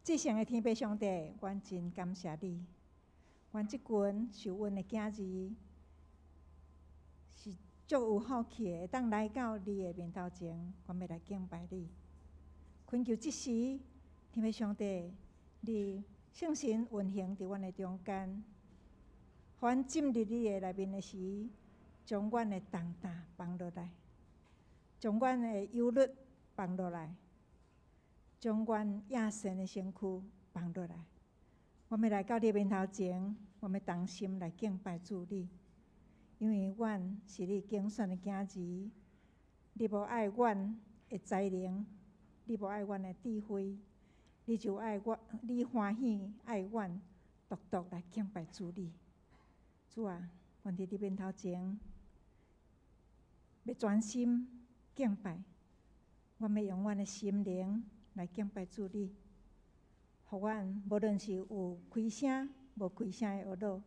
至聖的天父上帝，阮真感謝你。阮這群受阮的囝兒是足有福氣的，會當來到你的面頭前，阮欲來敬拜你。懇求這時，天父上帝，你聖神運行佇阮的中間，予阮進入你的內面的時，將阮的重擔放落來，將阮的憂慮放落來，將阮野神的身軀放落來。阮欲來到你面頭前，阮欲同心來敬拜主你，因為阮是你揀選的囝兒，你無愛阮的才能，你無愛阮的智慧，你就愛我，你歡喜愛阮，獨獨來敬拜主你。主啊，阮佇你面頭前，欲專心敬拜，阮欲用阮的心靈來敬拜主你。予阮無論是有開聲、無開聲的禱告，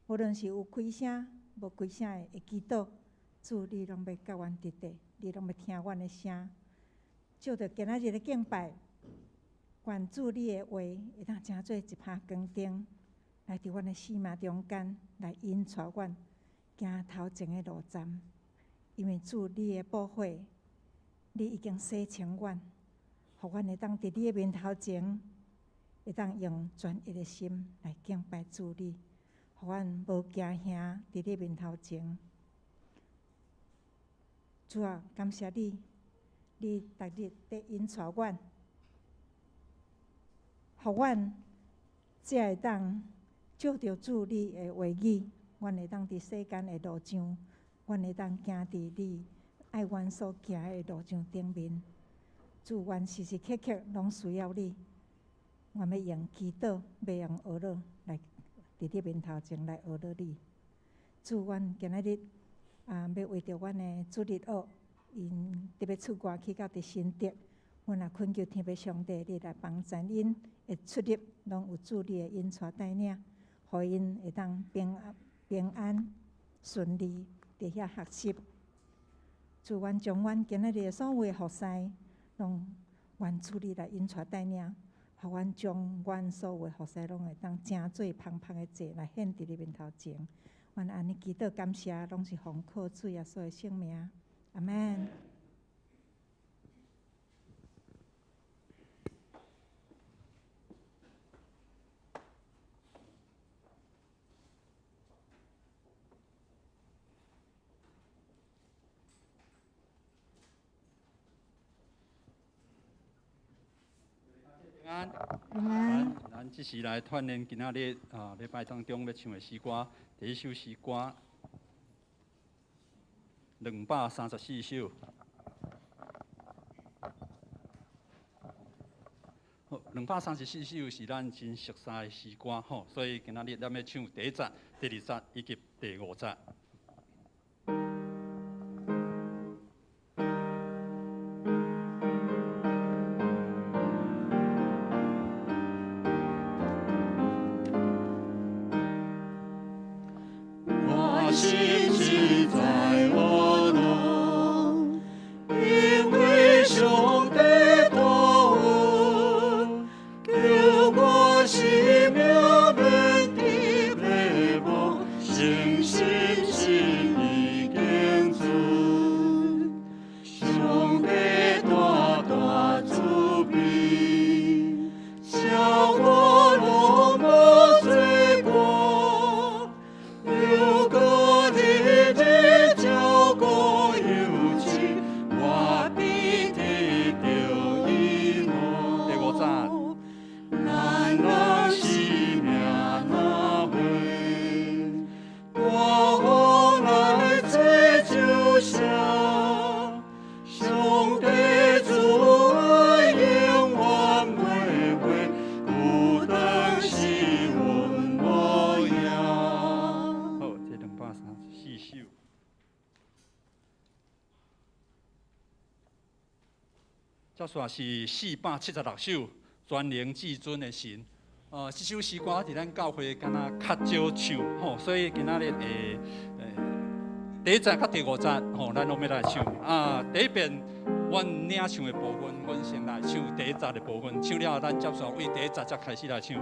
無論是有開聲、無開聲的祈禱，主你攏欲佮阮佇咧，你攏欲聽阮的聲。藉著今仔日的敬拜，願主你的話會當成做一拍光燈，來佇阮的生命中間來引帶阮行頭前的路站。因為主你的寶血，你已經洗清阮，予阮會當佇你的面頭前，會當用專一的心來敬拜主你，予阮無驚嚇佇你面頭前。主啊，感謝你，你逐日佇引帶阮，予阮才會當藉著主你的話語，阮會當佇世間的路上，阮會當行佇你愛阮所行的路上頂面。主，阮時時刻刻攏需要你，阮欲用祈禱，欲用禱告來佇你面頭前來禱告你。主，阮今仔日啊，欲為著阮的主日學，𪜶特別出外去到佇新竹，阮也懇求天父上帝，你來幫助𪜶的出入，攏有主你的引帶帶領，予𪜶會當平安、平安順利佇遐學習。主，阮將阮今仔日的所有的服侍，攏願主你來引帶帶領，予阮將阮所有的服侍攏會當成做芳芳的祭來獻佇你面頭前。阮按呢祈禱感謝，攏是奉靠主耶穌的聖名。阿們。平安，平安。咱這時來鍛鍊今仔日啊禮拜當中欲唱的詩歌，第一首詩歌234首。好，234首是咱真熟悉的詩歌吼，所以今仔日咱欲唱第一節、第二節以及第五節。我心實在我內，因為上帝大恩，救我生命免佇滅亡，誠心信伊經存，上帝大大慈悲，赦我攏無罪過，又閣日日照顧幼稚，我必得著喜樂。第五節。咱人生命若飛，大雨來做酒聲，上帝慈愛永遠袂廢，孤單時阮無影。好，這234首。接續是476首，全能至尊的神。這首詩歌佇咱教會敢若較少唱吼，所以今仔日第一節佮第五節吼，咱攏欲來唱。啊，第一遍阮領唱的部分，阮先來唱第一節的部分，唱了後，咱接續為第一節才開始來唱。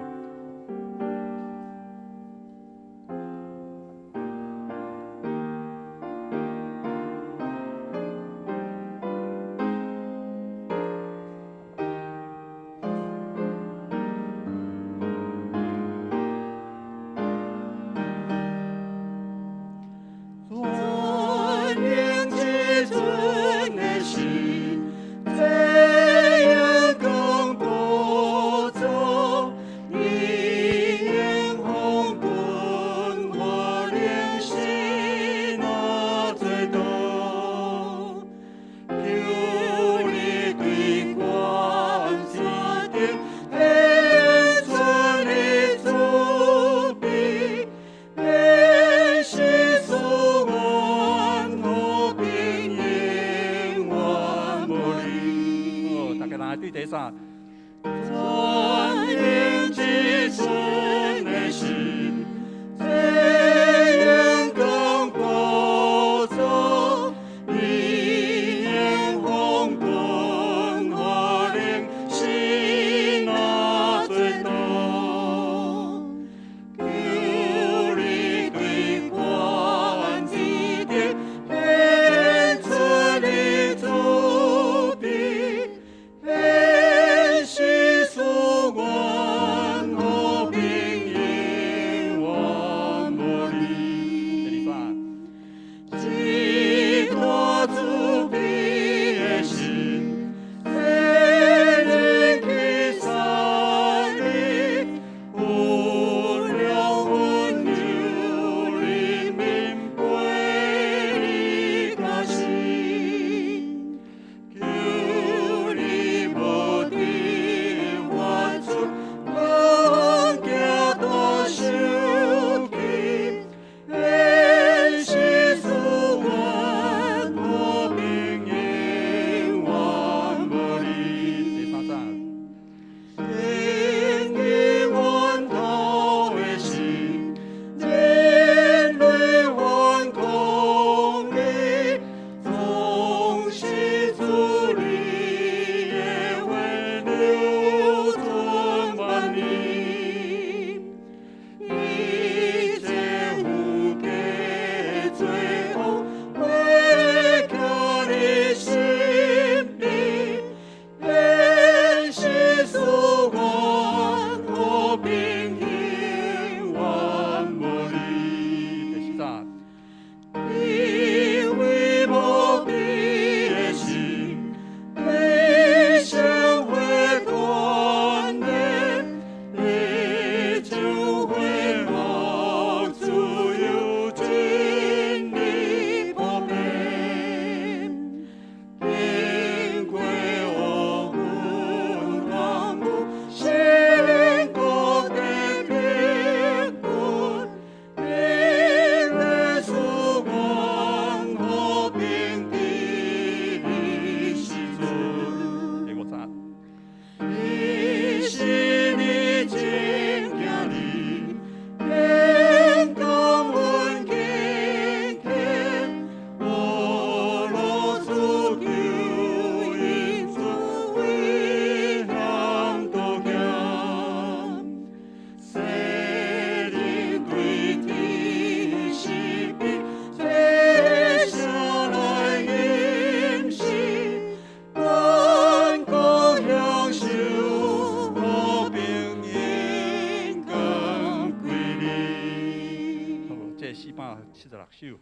476首，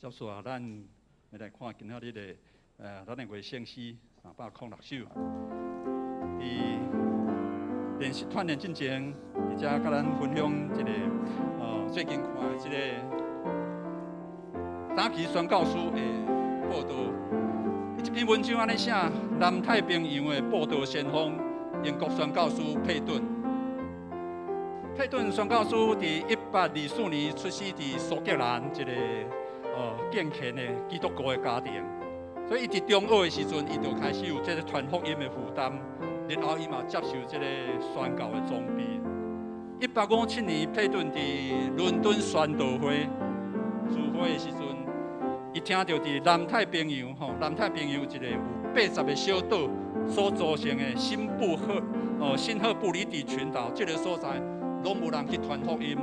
接续啊，咱来看今仔日的咱的月圣诗306首。伫练习团练进前，伫遮佮咱分享一个最近看的这个早期宣教师的报道。这篇文章按呢写：南太平洋的布道先锋，英国宣教师佩顿。佩顿宣教师伫1824年出生伫苏格兰一个敬虔的基督徒的家庭，所以伊伫中学的时阵，伊就开始有這个傳福音的負擔。日後伊嘛接受這個宣教的裝備。1857年，佩頓佇倫敦宣道會聚會的時陣，伊聽著佇南太平洋吼，南太平洋有一個有80个小島所組成的新布赫哦新赫布里底群島這个所在，攏無人去傳福音，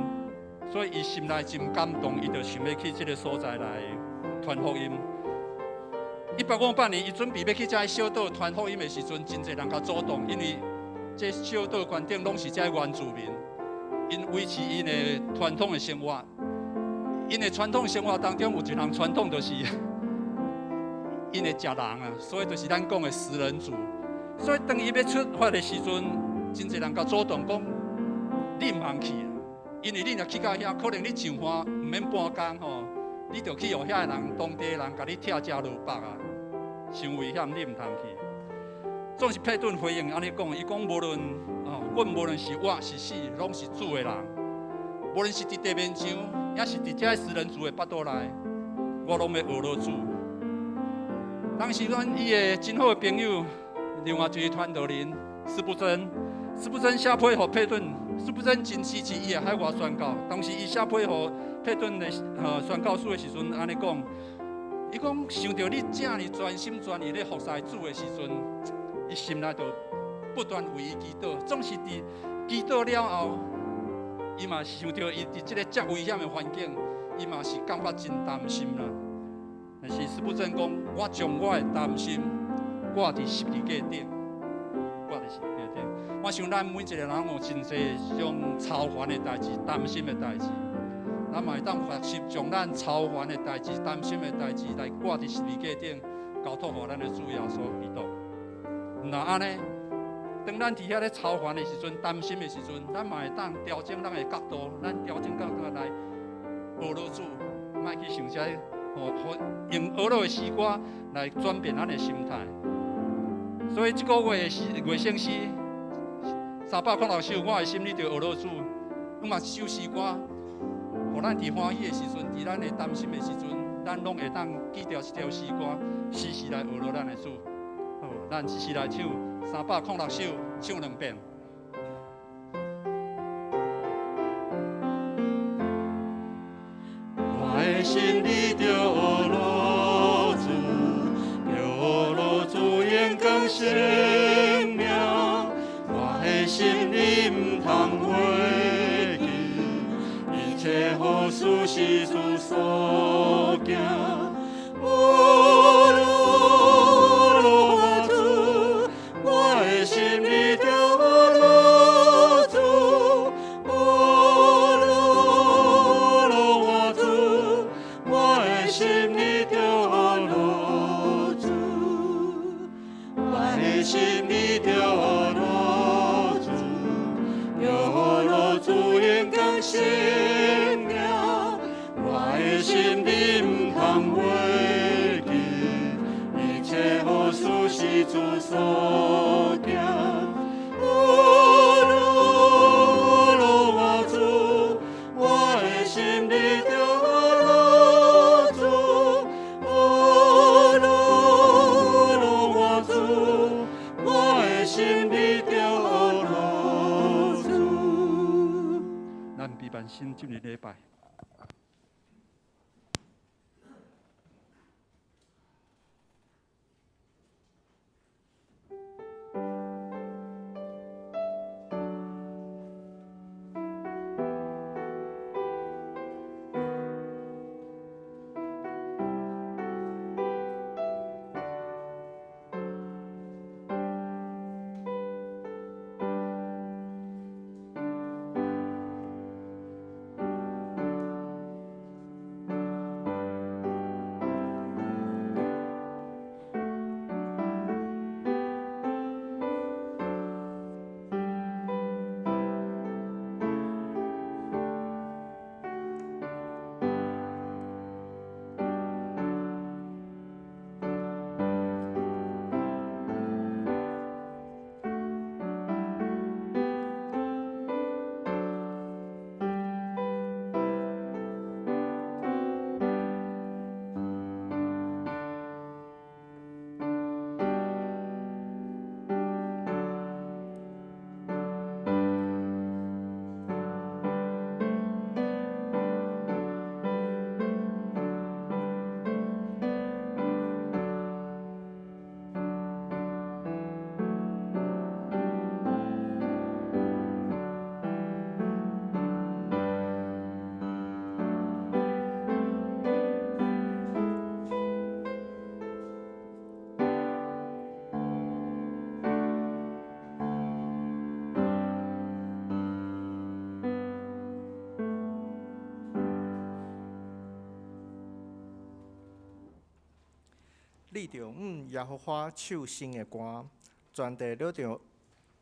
所以伊心內真感動，伊就想欲去這个所在來傳福音。1858年，伊準備欲去這个小島傳福音的時陣，真濟人共阻擋，因為這小島觀頂攏是這原住民，𪜶維持𪜶的傳統的生活。𪜶的傳統生活當中有一項傳統，就是𪜶會食人啊，所以就是咱講的食人族。所以當伊欲出發的時陣，真濟人共阻擋講，你毋通去，因為你若去到遐，可能你上岸毋免半工吼，你就去予遐个人當地人共你拆食落腹啊，傷危險，你毋通去。總是佩頓回應按呢講，伊講無論哦，阮無論是活是死，攏是主的人。無論是佇地面上，抑是佇這食人族的腹肚內，我攏欲學落主。當時阮伊的真好的朋友，另外一个傳道人司布真，司布真寫批予佩頓，司布真真支持伊的海外宣教。當時伊寫批予佩頓的宣教書的時陣，按呢講，伊講想著你遮爾全心全意咧服侍主的時陣，伊心內就不斷為伊祈禱，總是佇祈禱了後，伊嘛想著伊佇這个遮危險的環境，伊嘛是感覺真擔心啦。但是司布真講，我將我的擔心掛佇十字架頂，掛佇十字架頂。我想咱每一個人有真濟種操煩的代誌、擔心的代誌，咱嘛會當學習將咱操煩的代誌、擔心的代誌來掛佇十字架頂，交託予咱的主耶穌基督。若按呢，當咱佇遐咧操煩的時陣、擔心的時陣，咱嘛會當調整咱的角度，咱調整角度來學落主，莫去想這吼，用學落的詩歌來轉變咱的心態。所以這个月的詩月聖詩306首，我的心裡著學落主，阮嘛這首詩歌，予咱佇歡喜的時陣，佇咱的擔心的時陣，咱攏會當記著這條詩歌，時時來學落咱的主。好，咱一齊來唱306首，唱兩遍。我的心裡著學落主，著學落主榮光生命。我的心裡毋通袂記，一切好事是主所行。學落我主，我的心裡著學落主，學落我主，我的心裡著學落主，我的心裡著學落主，著學落主榮光生命，我的心裡毋通袂記，一切好事是主所行。學落我主，我的心裡著學落主，學落我主，我的心裡著學落主。咱閉目心進入禮拜。你著向耶和華唱新的歌，全地都著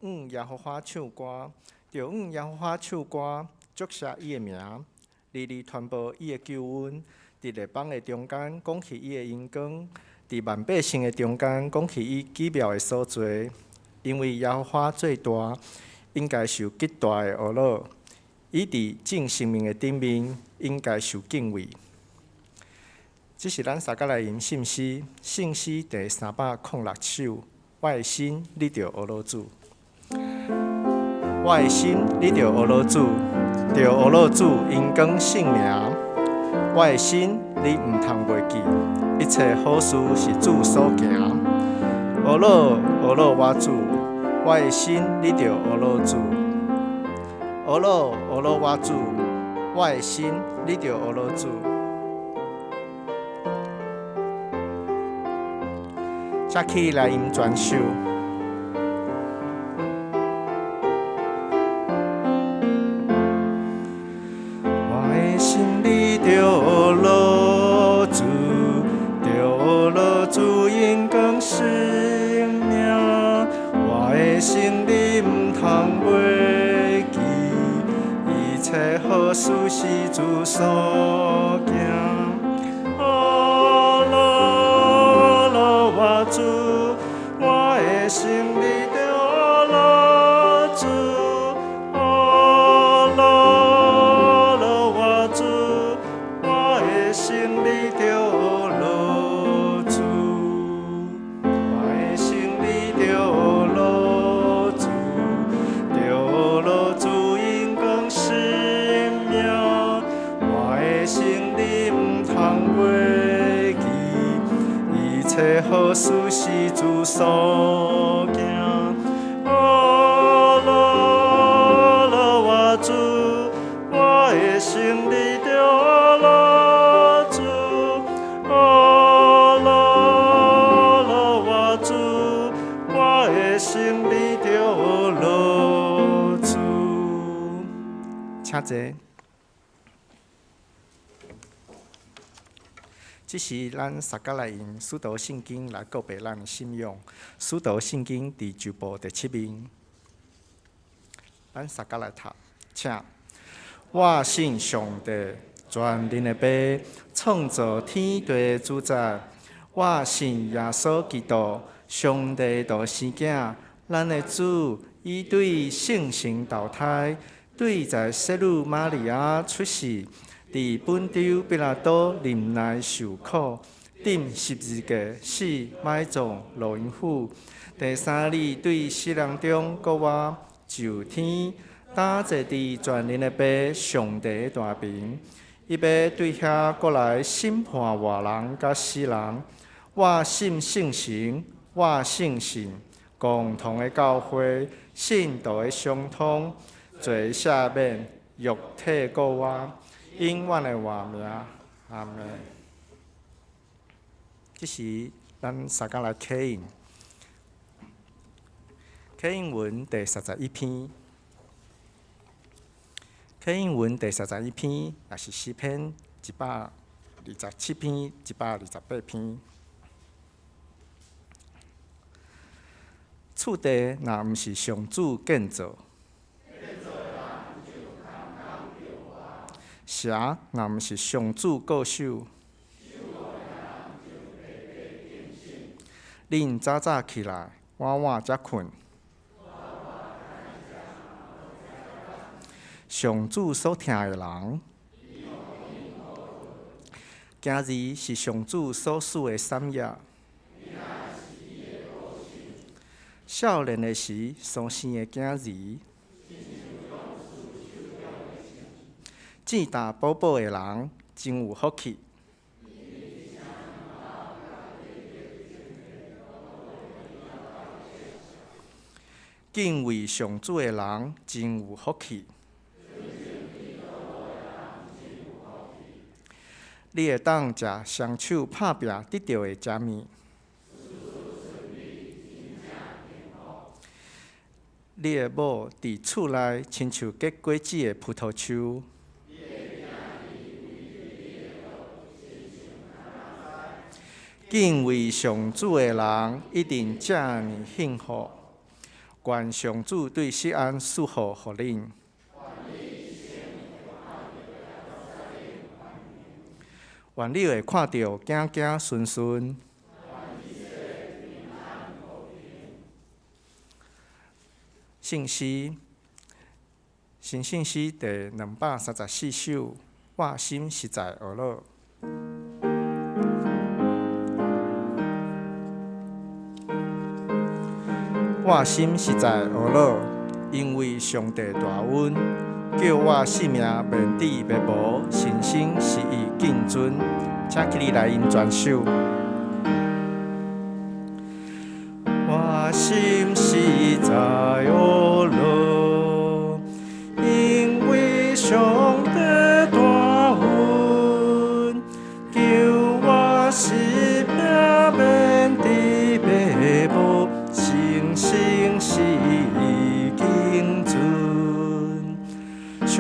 向耶和華唱歌，著向耶和華唱歌，祝謝伊的名，日日傳報伊的救恩，佇列邦的中間講起伊的榮光，佇萬百姓的中間講起伊奇妙的所做。因為耶和華最大，應該受極大的呵咾，伊佇眾生命的頂面，應該受敬畏。這是咱三家來吟聖詩，聖詩第306首。我的心，你著呵咾主。我的心，你著呵咾主，著呵咾主榮光聖名。我的心，你毋通袂記，一切好事是主所行。呵咾呵咾我主，我的心，你著呵咾主。呵咾呵咾我主，我的心，你著呵咾主。請起來吟全首。我的心你著呵咾主，著呵咾主榮光聖名。我的心你毋通袂記，一切好事是主所行。呵咾呵咾我主，我的心你著呵咾主，呵咾呵咾我主，我的心你著呵咾主，我的心你著呵咾主，著呵咾主榮光聖名，我的心你毋通袂記，一切好事是主所行。呵咾呵咾我主，我的心你著呵咾主，呵咾呵咾我主，我的心你著呵咾主。請坐。這是咱三家來用使徒信經來告白咱的信仰。使徒信經佇舊部第七面，咱三家來讀，請。我信上帝，全能的父，創造天地的主宰。我信耶穌基督，上帝獨生囝，咱的主，伊對聖神投胎，對在聖女瑪利亞出世。佇本丟彼拉多忍耐受苦，釘十字架死埋葬落陰府，第三日對死人中復活，上天，搭坐佇全能的父上帝的大爿，伊欲對遐閣來審判活人佮死人。我信聖神，我信信共同的教會，信徒的相通，罪赦免，肉體復活。永遠的活命，阿們。這時，咱三家來啟應，啟應文第31篇，啟應文第31篇，也是詩篇127篇、128篇。厝地若毋是上主建造，城若毋是上主固守，恁早早起來，晚晚才睏。上主所疼的人，今日是上主所賜的產業。少年的時所生的囝兒，志大寶寶的人真有福氣。敬畏上主的人真有福氣。你會當食雙手拍拚得著的食物。你的某佇厝內親像結果子的葡萄樹。敬畏上主的人一定遮爾幸福。願上主對錫安賜福予恁。願你會看著子子孫孫。聖詩，新聖詩第234首，我心實在懊惱。我心實在懊惱，因為上帝大恩，叫我性命免致滅無，人生是伊敬尊，請起立來吟全首。我心實在懊惱，因為上帝大恩，救我性命免致滅無，人生是伊敬尊，上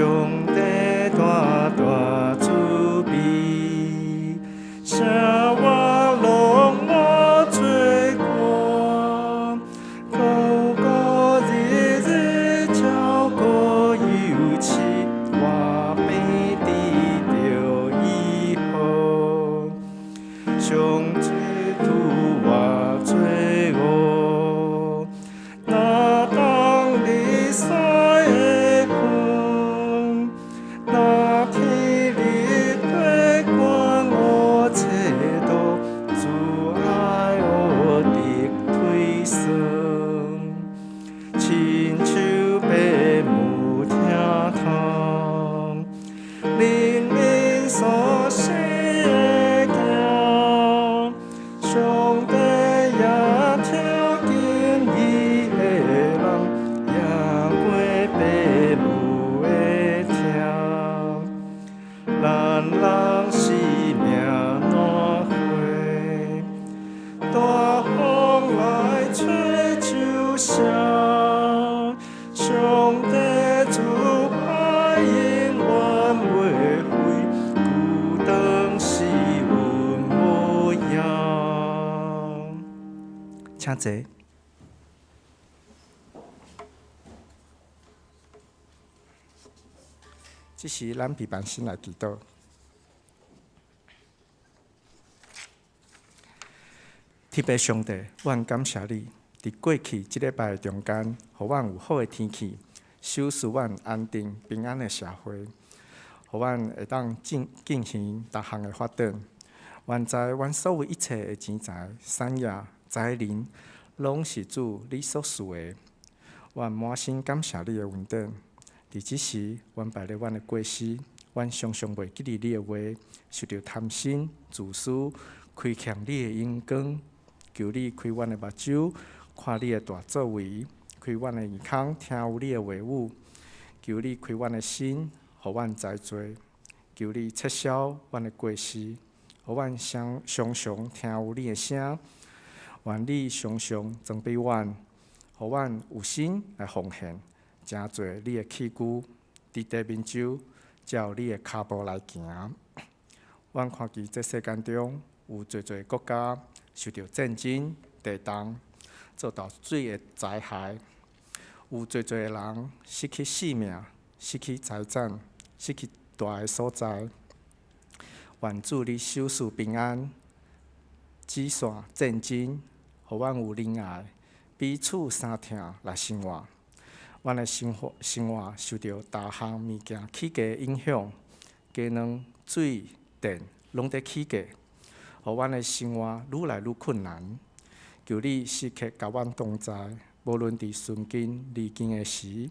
帝大大慈悲，赦我攏無罪過，擱閣日日照顧幼稚，我病得著醫好，上濟拄我罪惡，若當日曬的風，若天日月光烏切度，主愛我得退算，親像父母疼痛，憐憫所生的囝，上帝也疼敬伊的人，贏過父母的疼。咱人生命爛花，大風來吹就消。上帝慈愛永遠袂廢，舊當時阮無恙。請坐。這時，咱閉目先來祈禱。天父上帝，阮感謝你，佇過去這禮拜中間，予阮有好的天氣，賞賜阮安定平安的社會，予阮會當進行逐項的發展。願知阮所有一切的錢財、產業、財能，攏是主你所賜的。阮滿心感謝你的恩典。佇這時，阮敗了阮的過失，阮常常袂記得你的話，受著貪心、自私，虧欠你的榮光。求你開阮的目睭，看你的大作為；開阮的耳孔，聽有你的話語。求你開阮的心，予阮知罪。求你撤銷阮的過失，予阮常常聽有你的聲。願你常常裝備阮，予阮有心來奉獻，成做你的器具，佇地面上照你的跤步來行。阮看見這世間中有濟濟國家受著戰爭、地動、做大水的災害，有濟濟的人失去性命、失去財產、失去蹛的所在。願主你賞賜平安，止散戰爭，予阮有仁愛，彼此相疼來生活。阮的生活受著逐項物件起價影響，雞卵、水、電攏佇起價，予阮的生活愈來愈困難。求你時刻佮阮同在，無論佇順境逆境的時，予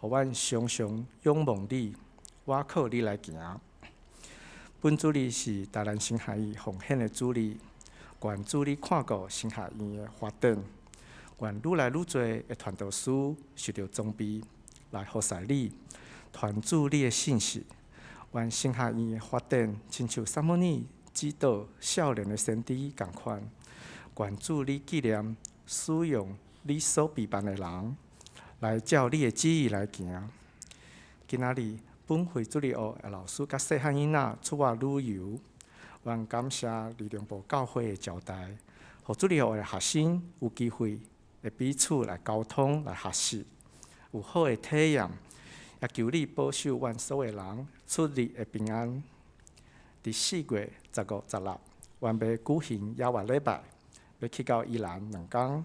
阮常常仰望你，倚靠你來行。本主日是台南神學院奉獻的主日，願主你看顧神學院的發展，願愈來愈濟的傳道師受著裝備來服侍你，傳主你的信息。願神學院的發展，親像撒母耳指導少年的先知仝款。願主你紀念使用你所備辦的人，來照你的旨意來行。今仔日本會主日學的老師佮細漢囡仔出外旅遊，阮感謝利中部教會的招待，予主日學的學生有機會會彼此來溝通、來學習，有好的體驗。也求你保守阮所有人出入的平安。佇4月15、16，阮欲舉行野外禮拜，欲去到宜蘭2工。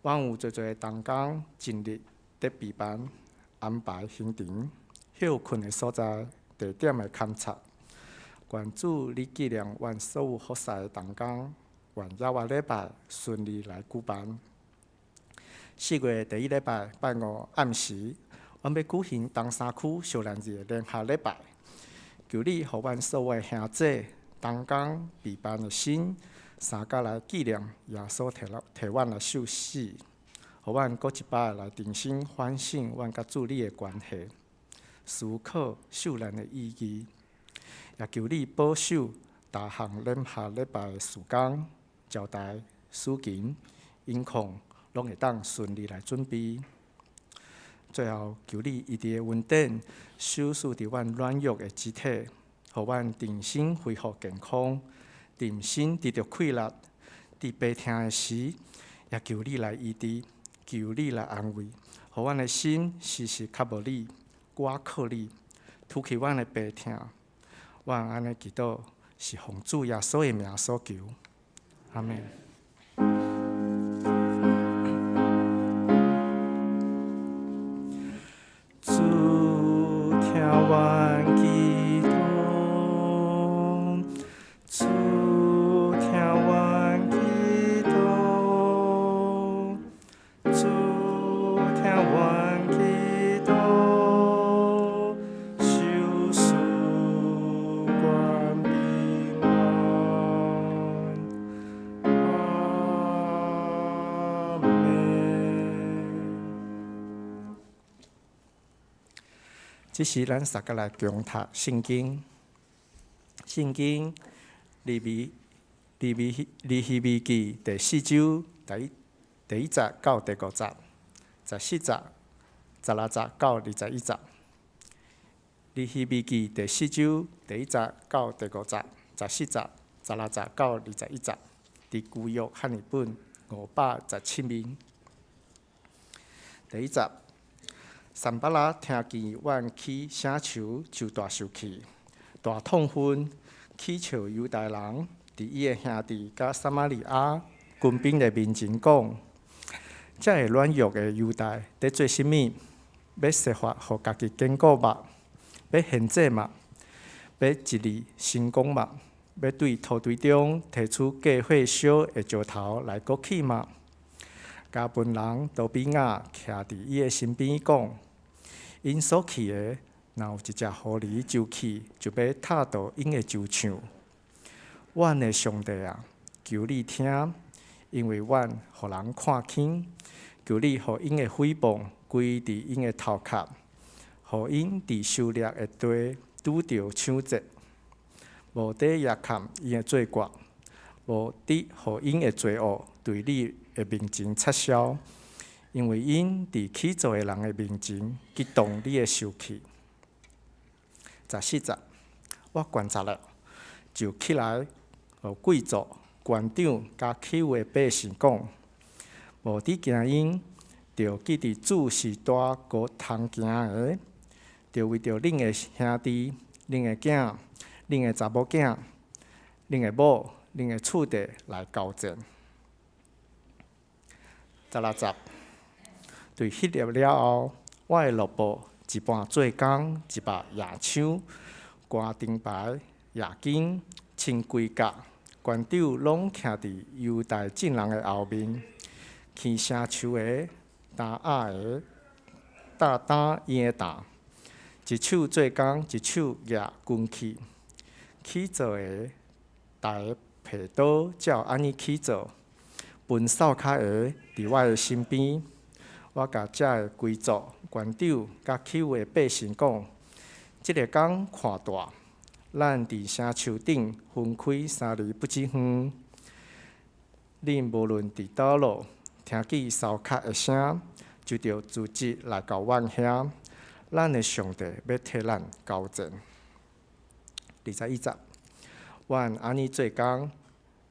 阮有濟濟同工盡力佇備辦、安排行程、歇睏的所在、地點的勘察。願主你紀念阮所有服侍的同工，願野外禮拜順利來舉辦。4月第一禮拜拜五暗時，阮欲舉行東山區受難日的聯合禮拜。求你予阮所有的兄弟同工備辦的心，相佮來紀念耶穌替阮來受死，予阮閣一擺來重新反省阮佮主你的關係，思考受難的意義。也求你保守逐項聯合禮拜的事工、招待、司琴、音控，攏會當順利來準備。最後，求你醫治的恩典，修飾佇阮軟弱的肢體，予阮重新恢復健康，重新得著氣力。佇病疼的時，也求你來醫治，求你來安慰，予阮的心時時渴慕你，倚靠你，除去阮的病疼。阮按呢祈禱，是奉主耶穌的名所求。阿們。主聽阮祈禱，主聽阮祈禱，主聽阮祈禱，修賜阮平安。阿們。這時，咱相佮來共讀聖經。聖經利利未記第四章第一節到第五節，14節、16節到21節。利未記第四章第一節到第五節，14節、16節到21節。佇舊約漢語本517面。第一節，參巴拉聽見阮起城樹就大受氣，大痛恨，起笑猶大人，佇伊的兄弟佮撒瑪利亞軍兵的面前講：這个軟弱的猶大佇做啥物？欲設法予家己堅固嗎？欲獻祭嗎？欲一日成功嗎？欲對土堆中提出過火燒的石頭來鼓起嗎？迦歕人多比雅徛佇伊的身邊講：𪜶所去的，若有一隻狐狸就去，就欲踏倒𪜶的周唱。阮的上帝啊，求你聽，因為阮予人看輕，求你予𪜶的誹謗歸佇𪜶的頭殼，予𪜶佇狩獵的地拄著搶劫，無得掖崁𪜶的罪過，無得予𪜶的罪惡對你的面前撤銷，因為𪜶佇起做的人的面前激動你的受氣。14節，我觀察了，就起來，予貴族、官長佮起有的百姓講，無得驚𪜶，著記得主是帶孤同行的，著為著恁的兄弟、恁的囝、恁的查某囝、恁的某、恁的厝地來交戰。16節，對彼日了後，我的奴僕一半做工，一半夜搶，掛燈牌、夜更、穿盔甲，官長攏徛佇猶大眾人的後面，牽城樹的、擔鴨的、擔擔𪜶的擔，一手做工，一手舉軍器。起做的，逐个提刀照按呢起做，分掃跤的佇我的身邊。我共遮的貴族、官長佮起有的百姓講：這个工看大，咱佇城樹頂分開三里不止遠。恁無論佇佗落，聽見哨卡的聲，就著聚集來到阮遐。咱的上帝欲替咱交戰。21節，阮按呢做工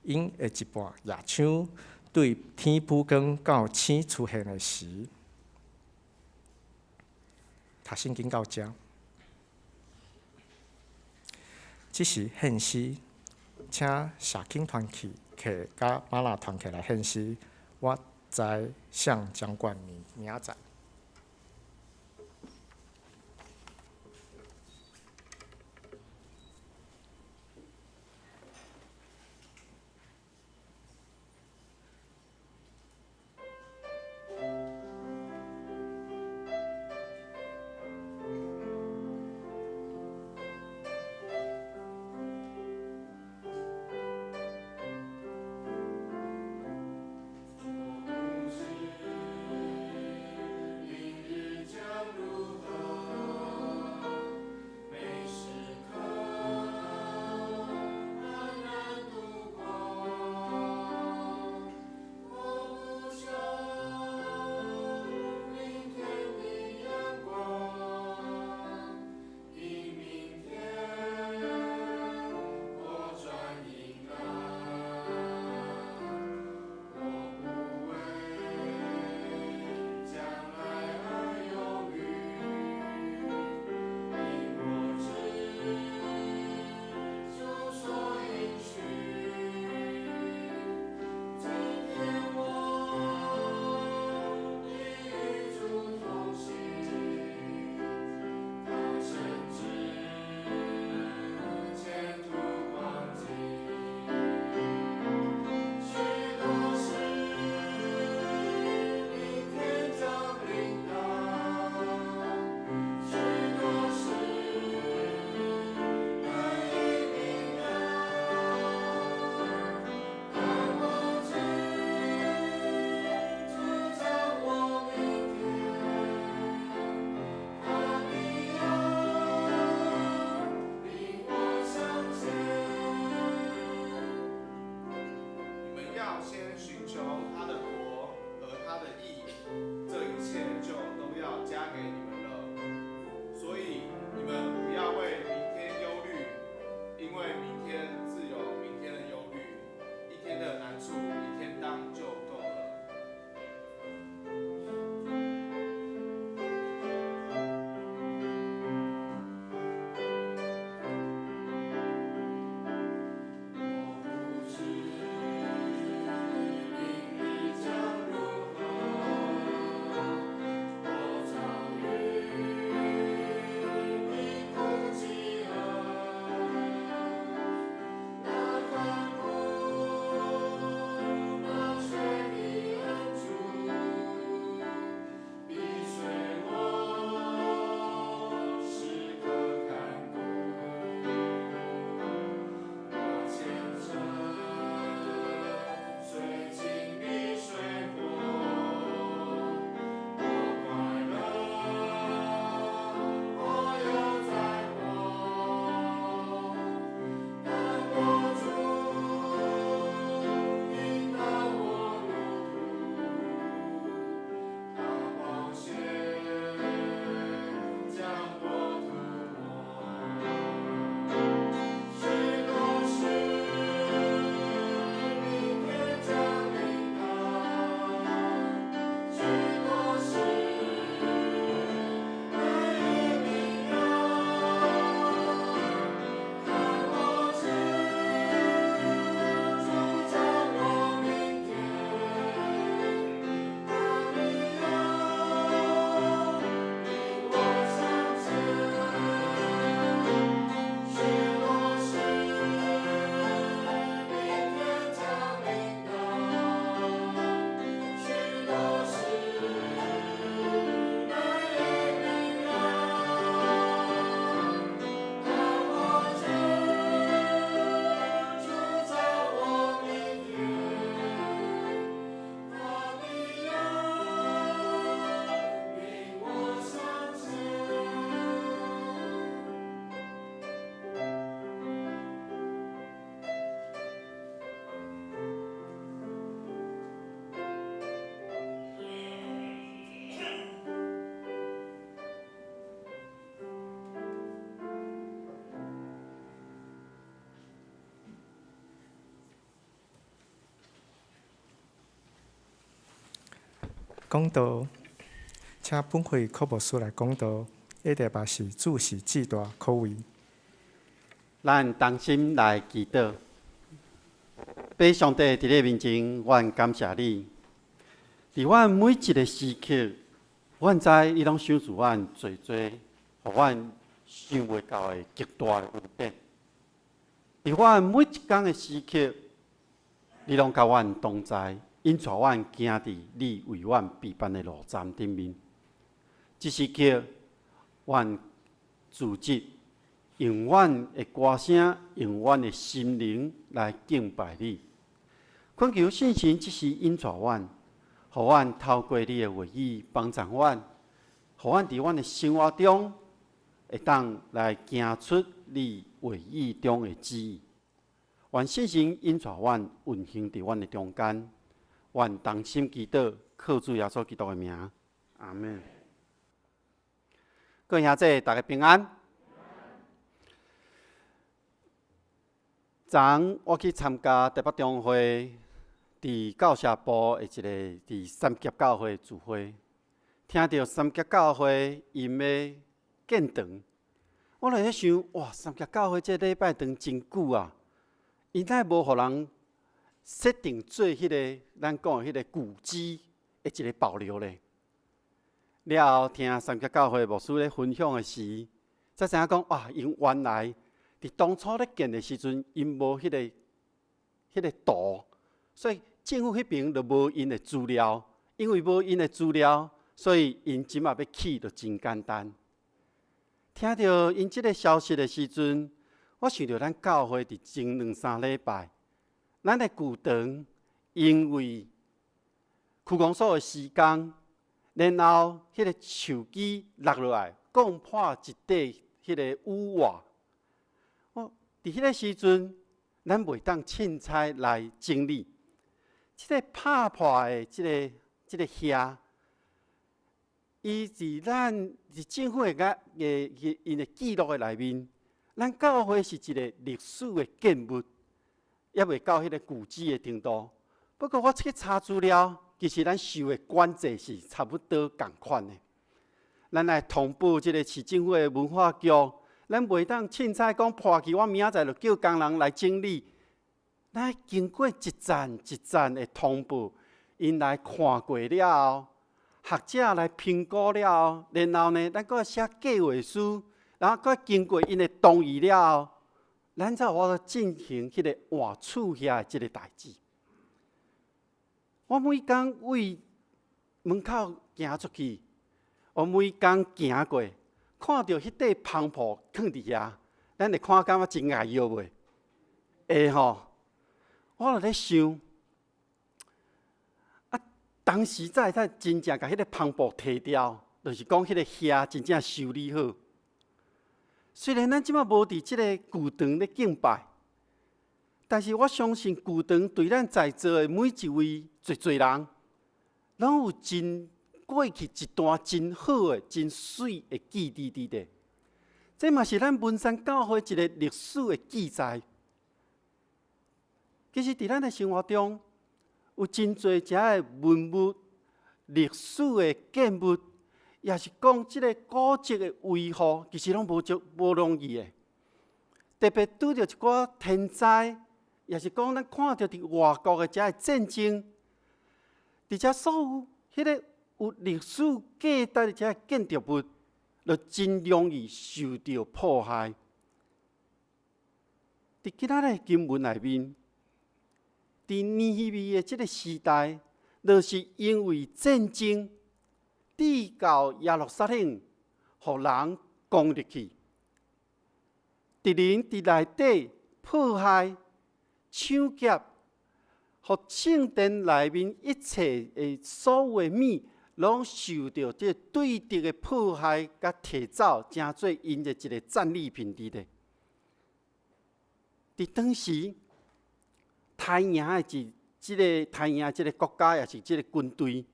，𪜶的一半夜枪對天曝光到星出現的時，讀聖經到遮。這時獻詩，請社慶團契客佮馬拉團契來獻詩。我知向掌管明明仔載。講道，請本會柯牧師來講道。下禮拜是主是至大可畏。咱同心來祈禱，父上帝佇你面前，阮感謝你。佇阮每一个時刻，阮知你攏賞賜阮濟濟，予阮想袂到的極大的恩典。佇阮每一工的時刻，你攏佮阮同在，引帶阮行佇你為阮備辦的路站頂面。這時刻，阮組織用阮的歌聲，用阮的心靈來敬拜你。懇求聖神這時引帶阮，予阮透過你的話語幫助阮，予阮佇阮的生活中會當來行出你話語中的旨意。願聖神引帶阮運行佇阮的中間，願同心祈禱，靠主耶穌基督的名，阿門。各位兄弟，大家平安。昨昏我去參加台北中會佇教社部的一个佇三峽教會聚會，聽著三峽教會𪜶欲建堂，我就咧想，哇，三峽教會這禮拜堂真久啊！𪜶哪會無予人設定做彼个咱講的彼個古蹟的一个保留咧？了後聽三峽教會牧師咧分享的時，才知影講，哇，𪜶原來佇當初咧建的時陣，𪜶無彼個圖，所以政府彼爿就無𪜶的資料，因為無𪜶的資料，所以𪜶這馬欲起就真簡單。聽著𪜶這个消息的時陣，我想著咱教會佇前兩三禮拜，咱的舊堂因為區公所的施工，然後彼个樹枝落落來，摃破一塊彼个屋瓦。我佇彼个時陣，咱袂當凊彩來整理，這个拍破的這个瓦，伊佇咱佇政府的眼的𪜶的記錄的內面，咱教會是一个歷史的建物，猶未到彼个古蹟的程度。不過我去查資料，其實咱受的管制是差不多仝款的。咱愛通報這个市政府的文化局，咱袂當凊彩講破去，我明仔載就叫工人來整理。咱經過一層一層的通報，𪜶來看過了後，學者來評估了後，然後呢，咱閣愛寫計劃書，然後閣經過𪜶的同意了後，咱才有法度進行彼個換厝瓦的這个代誌。我每工對門口行出去，我每工行過，看著彼塊帆布囥佇遐，咱會看感覺真礙藥袂？會吼。我就咧想，啊，當時才會使真正共彼个帆布提掉，就是講彼个瓦真正修理好。雖然咱這馬無佇這个舊堂咧敬拜，但是我相信舊堂對咱在座的每一位濟濟人，攏有真過去一段真好的、真媠的記憶佇底。這嘛是咱文山教會一个歷史的記載。其實，佇咱的生活中，有真濟遮的文物、歷史的建物，也是講這个古蹟的維護，其實攏無足無容易的。特別拄著一寡天災，也是講咱看著佇外國的遮的戰爭，佇遮所有彼个有歷史價值的遮建築物，就真容易受著破壞。佇今仔日經文內面，佇尼希米的這个時代，就是因為戰爭，至到耶路撒冷，予人攻入去，敵人佇內底破壞、搶劫，予聖殿內面一切的所有的物，攏受著這個對敵的破壞，共提走，成做𪜶的一个戰利品佇咧。佇當時，刣贏的一這个刣贏這个國家，也是這个軍隊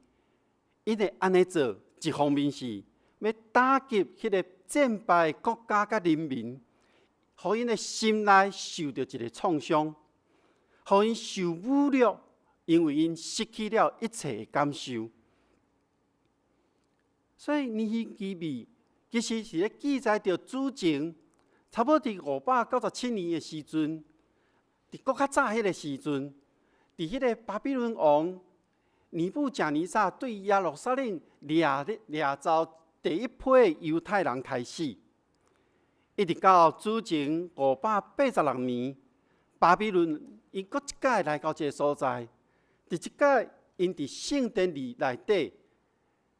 ，𪜶會按呢做，一方面是欲打擊彼个戰敗的國家佮人民，予𪜶的心內受著一个創傷，予𪜶受侮辱，因為𪜶失去了一切的感受。所以尼希米其實是咧記載著主前差不多佇597年的時陣，佇閣較早彼个時陣，佇彼个巴比倫王尼布甲尼撒對耶路撒冷掠咧掠走第一批猶太人開始，一直到主前586年，巴比倫伊閣一擺來到這个所在，佇這擺𪜶佇聖殿裡內底，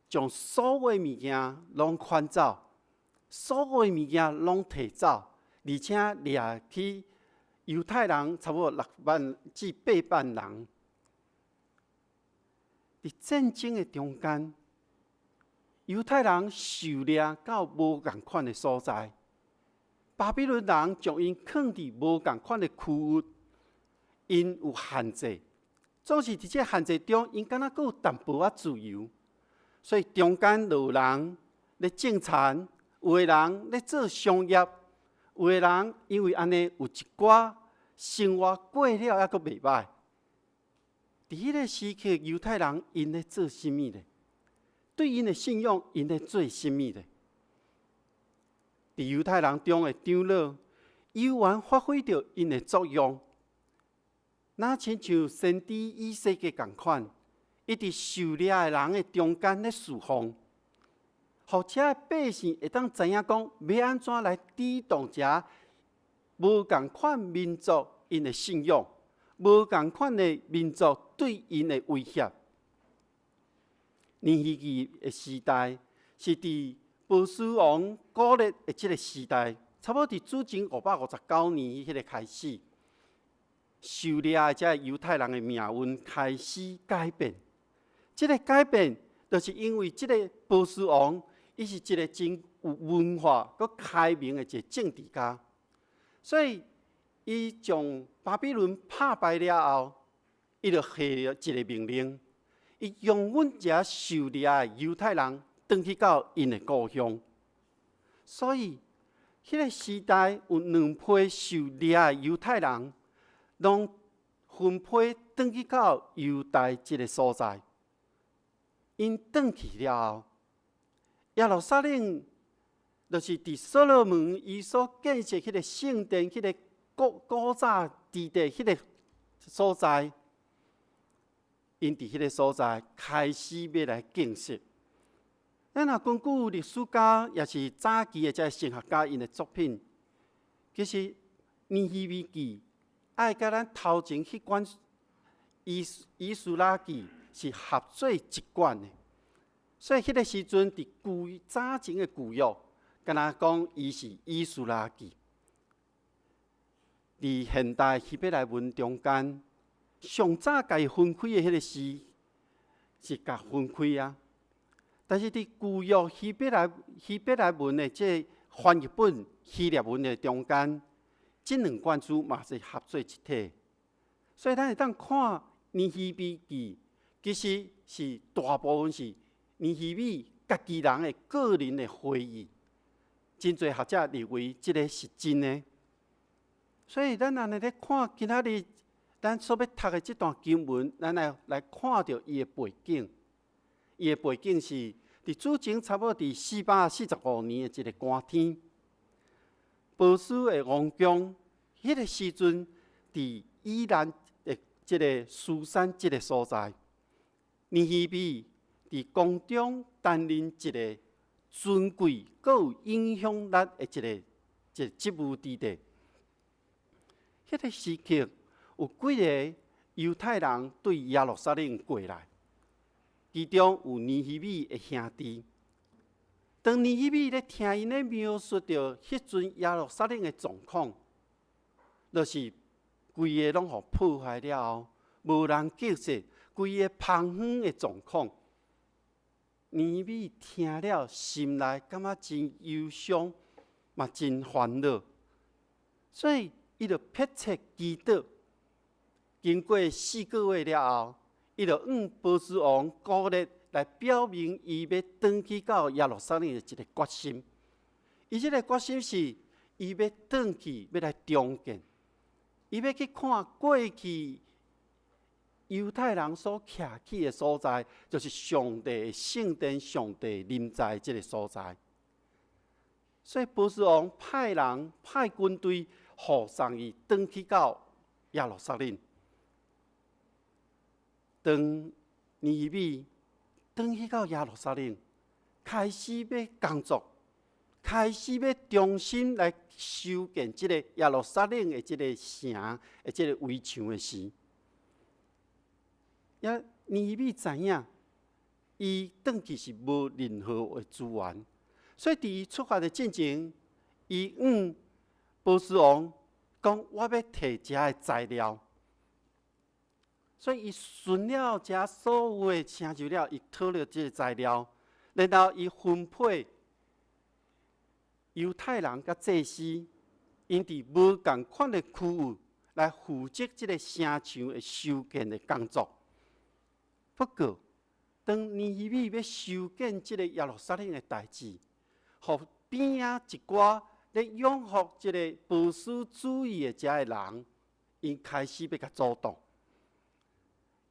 將所有物件攏牽走，所有物件攏提走，而且掠去猶太人差不多6萬至8萬人。佇戰爭的中間，猶太人受掠到無仝款的所在，巴比倫人將𪜶囥佇無仝款的區域，𪜶有限制，總是佇這個限制中，𪜶敢若閣有淡薄仔自由，所以中間就有人咧種田，有的人咧做商業，有的人因為按呢有一寡生活過了猶閣袂䆀。佇彼个時刻，猶太人𪜶咧做啥物咧？對𪜶的信仰，𪜶咧做啥物咧？佇猶太人中的長老，猶原發揮著𪜶的作用。若親像先知以西結仝款，伊佇受掠的人的中間咧侍奉，予遮百姓會當知影講，欲按怎來抵擋遮無仝款民族𪜶的信仰，無仝款的民族對𪜶的威脅。尼希米的時代是佇波斯王古列的這个時代，差不多佇主前559年彼个開始，受掠的遮猶太人的命運開始改變。這个改變，就是因為這个波斯王，伊是一个真有文化、閣開明的一个政治家，所以伊將巴比倫拍敗了後，伊就下了一个命令，伊容阮遮受掠的猶太人轉去到𪜶的故鄉。所以，彼个時代有兩批受掠的猶太人，攏分批轉去到猶大這个所在。𪜶轉去了後，耶路撒冷就是佇所羅門伊所建設彼个聖殿、彼个古古早之地彼个所在，𪜶佇彼个所在開始欲來建設。咱若根據歷史家，也是早期的這个神學家𪜶的作品，其實尼希米記愛佮咱頭前彼卷以以斯拉記是合做一卷的，所以彼个時陣佇舊早前的舊約，敢若講伊是以斯拉記。佇現代希伯來文中間，上早共伊分開的彼个詩是共分開啊。但是佇舊約希伯來文的這个翻譯本希臘文的中間，這兩卷書嘛是合做一體。所以咱會當看尼希米記，其實是大部分是尼希米家己人的個人的回憶。真濟學者認為這个是真的。所以咱按呢咧看今仔日咱所欲讀的這段經文，咱來來看著伊的背景。伊的背景是佇主前差不多佇445年的一个寒天，波斯的王宮，彼个時陣佇以攔的這个書珊這个所在，尼希米佇宮中擔任一个尊貴、閣有影響力的一個職務之地。彼个時刻有幾个猶太人對耶路撒冷過來。其中有尼希米的兄弟。當尼希米咧聽𪜶咧描述著彼陣耶路撒冷的狀況，就是規个攏予破壞了後，無人建設，規个荒荒的狀況。尼希米聽了，心內感覺真憂傷，嘛真煩惱，所以伊就迫切祈禱。經過4個月了後，伊就向波斯王古列來表明伊欲轉去到耶路撒冷的一个決心。伊這个決心是，伊欲轉去，欲來重建，伊欲去看過去猶太人所徛起的所在，就是上帝的聖殿、上帝臨在這个所在。所以波斯王派人派軍隊護送伊轉去到耶路撒冷。當尼希米轉去到耶路撒冷，開始欲工作，開始欲重新來修建這个耶路撒冷的這个城的這个圍牆的時，也尼希米知影，伊轉去是無任何的資源，所以佇伊出發的進前，伊向波斯王講：我欲提遮的材料。所以伊尋了遮所有的成就了，伊討了這个材料，然後伊分配猶太人佮祭司，𪜶佇無仝款的區域來負責這个城牆的修建的工作。不過，當尼希米欲修建這个耶路撒冷的代誌，予邊仔一寡咧擁護這个波斯主義的遮个人，𪜶開始欲共阻擋。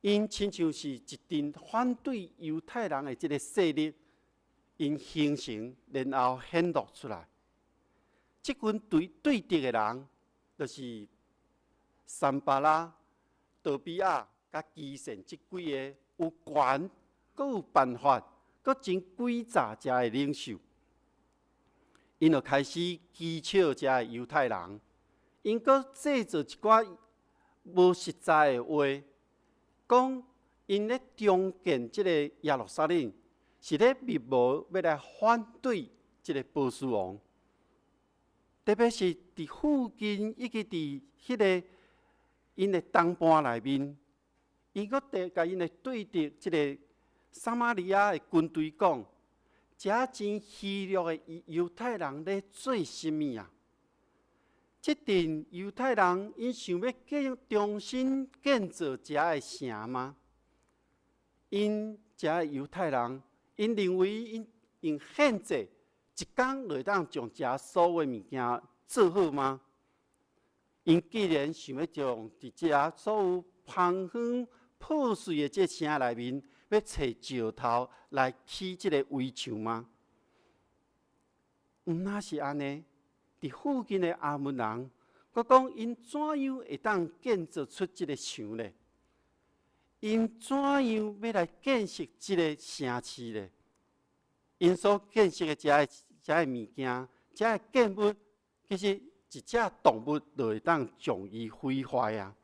𪜶親像是一陣反對猶太人的這个勢力，𪜶形成，然後顯露出來。這群對對敵的人，就是參巴拉、多比亞、佮基善這幾个有權、閣有辦法、閣真詭詐遮的領袖，𪜶就開始譏笑遮的猶太人，𪜶閣製造一寡無實在的話，講𪜶咧重建這个耶路撒冷，是咧密謀欲來反對這个波斯王。特別是佇附近以及佇彼个𪜶的同伴內面，𪜶閣佇共𪜶的對敵這个撒瑪利亞的軍隊講：遮真虛弱的猶太人咧做啥物啊？這陣猶太人𪜶想欲建重新建造遮的城嗎？𪜶遮的猶太人，𪜶認為𪜶用獻祭一工就會當將遮所有的物件做好嗎？𪜶既然想欲將佇遮所有芳香破碎的這城內面，欲揣石頭來起這个圍牆嗎？毋但是按呢，佇附近的亞捫人，閣講𪜶怎樣會當建造出這个牆咧？𪜶怎樣欲來建設這个城市咧？𪜶所建設的遮个物件，遮个建物，其實一隻動物就會當將伊毀壞啊！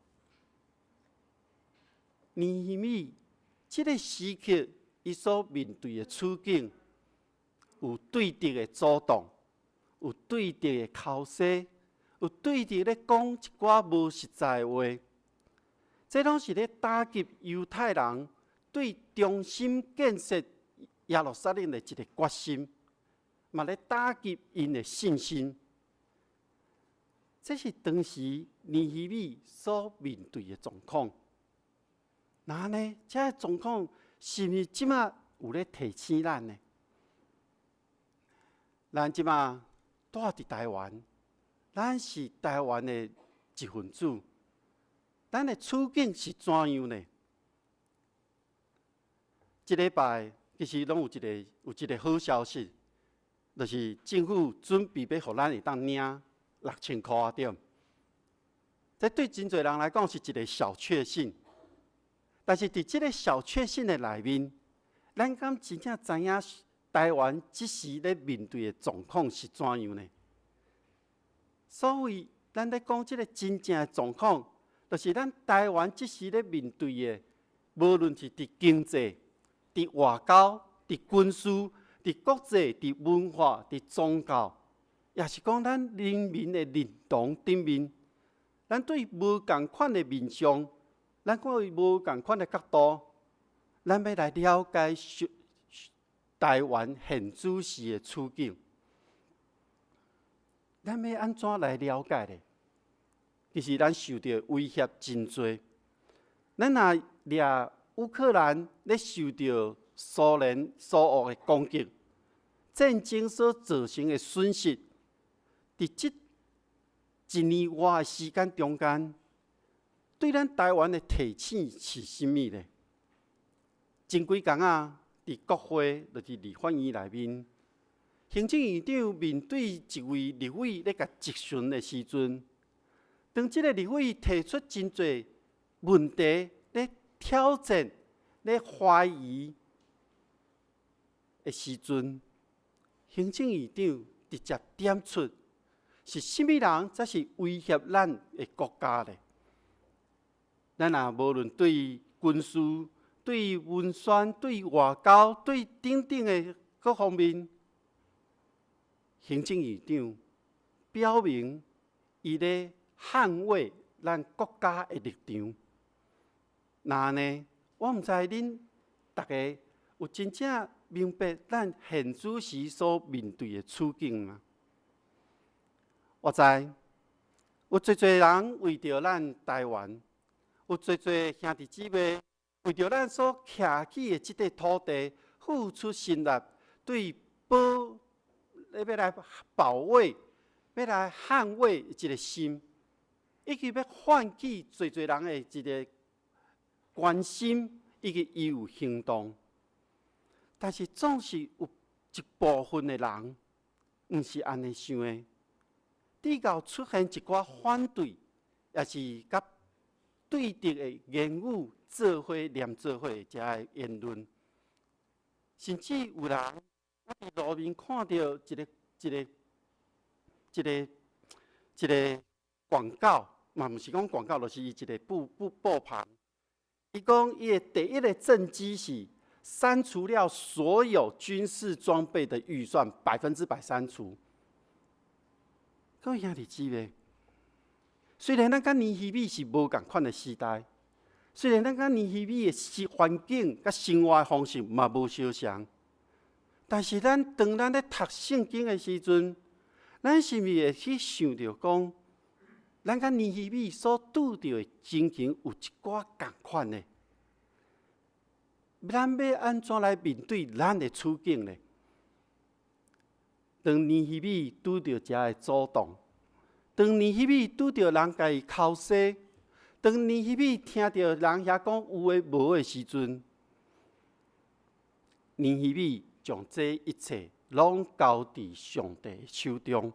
尼希米這个時刻，伊所面對的處境，有對敵的阻擋，有對敵的口舌，有對敵咧講一寡無實在的話，這攏是咧打擊猶太人對重新建設耶路撒冷的一个決心，嘛咧打擊𪜶的信心。這是當時尼希米所面對的狀況。那呢，這个狀況是毋是這馬有咧提醒咱呢？咱這馬住佇台灣，咱是台灣的一份子，咱的處境是怎樣呢？這禮拜其實攏有一个好消息，就是政府準備欲予咱會當領6000箍仔對。這對真濟人來講是一个小確幸，但是佇這个小確幸的內面，咱敢真正知影台灣這時咧面對的狀況是怎樣呢？所謂咱咧講這个真正的狀況，就是咱台灣這時咧面對的，無論是佇經濟、佇外交、佇軍事、佇國際、佇文化、佇宗教，抑是講咱人民的認同頂面，咱對無仝款的面向，咱看無仝款的角度，咱欲來了解台灣現此時的處境，咱欲按怎來了解呢？其實咱受著威脅真濟，咱若掠烏克蘭咧受著蘇聯蘇俄的攻擊，戰爭所造成的損失，佇這一年外的時間中間，對咱台灣的提醒是啥物咧？前幾工啊，佇國會，就是立法院內面，行政院長面對一位立委咧共質詢的時陣，當這个立委提出真濟問題咧挑戰、咧懷疑的時陣，行政院長直接點出是啥物人才是威脅咱的國家咧？咱若無論對軍事、對文宣、對外交、對等等的各方面，行政院長表明伊咧捍衛咱國家的立場。若按呢，我毋知恁逐家有真正明白咱現此時所面對的處境嗎？我知有濟濟人為著咱台灣，有濟濟兄弟姊妹為著咱所徛起的這塊土地付出心力，對保咧欲來保衛、欲來捍衛一个心，以及欲喚起濟濟人的一个關心，以及伊有行動。但是總是有一部分的人，毋是按呢想的，直到出現一寡反對，抑是佮對敵的言語做伙連做伙的遮个言論，甚至有人，我佇路面看著一个一个一个一个廣告，嘛毋是講廣告，就是伊一个布布布棚。伊講伊的第一个政績是刪除了所有軍事裝備的預算，100%刪除。各位兄弟姊妹，雖然咱佮尼希米是無仝款的時代，雖然咱佮尼希米的生環境佮生活方式嘛無相像，但是咱當咱咧讀聖經的時陣，咱是毋是會去想著講，咱佮尼希米所拄著的情形有一寡仝款的？咱欲按怎來面對咱的處境呢？當尼希米拄著遮个阻擋，當尼希米拄著人共伊剾洗，當尼希米聽著人遐講有的無的時陣，尼希米將這一切攏交佇上帝手中。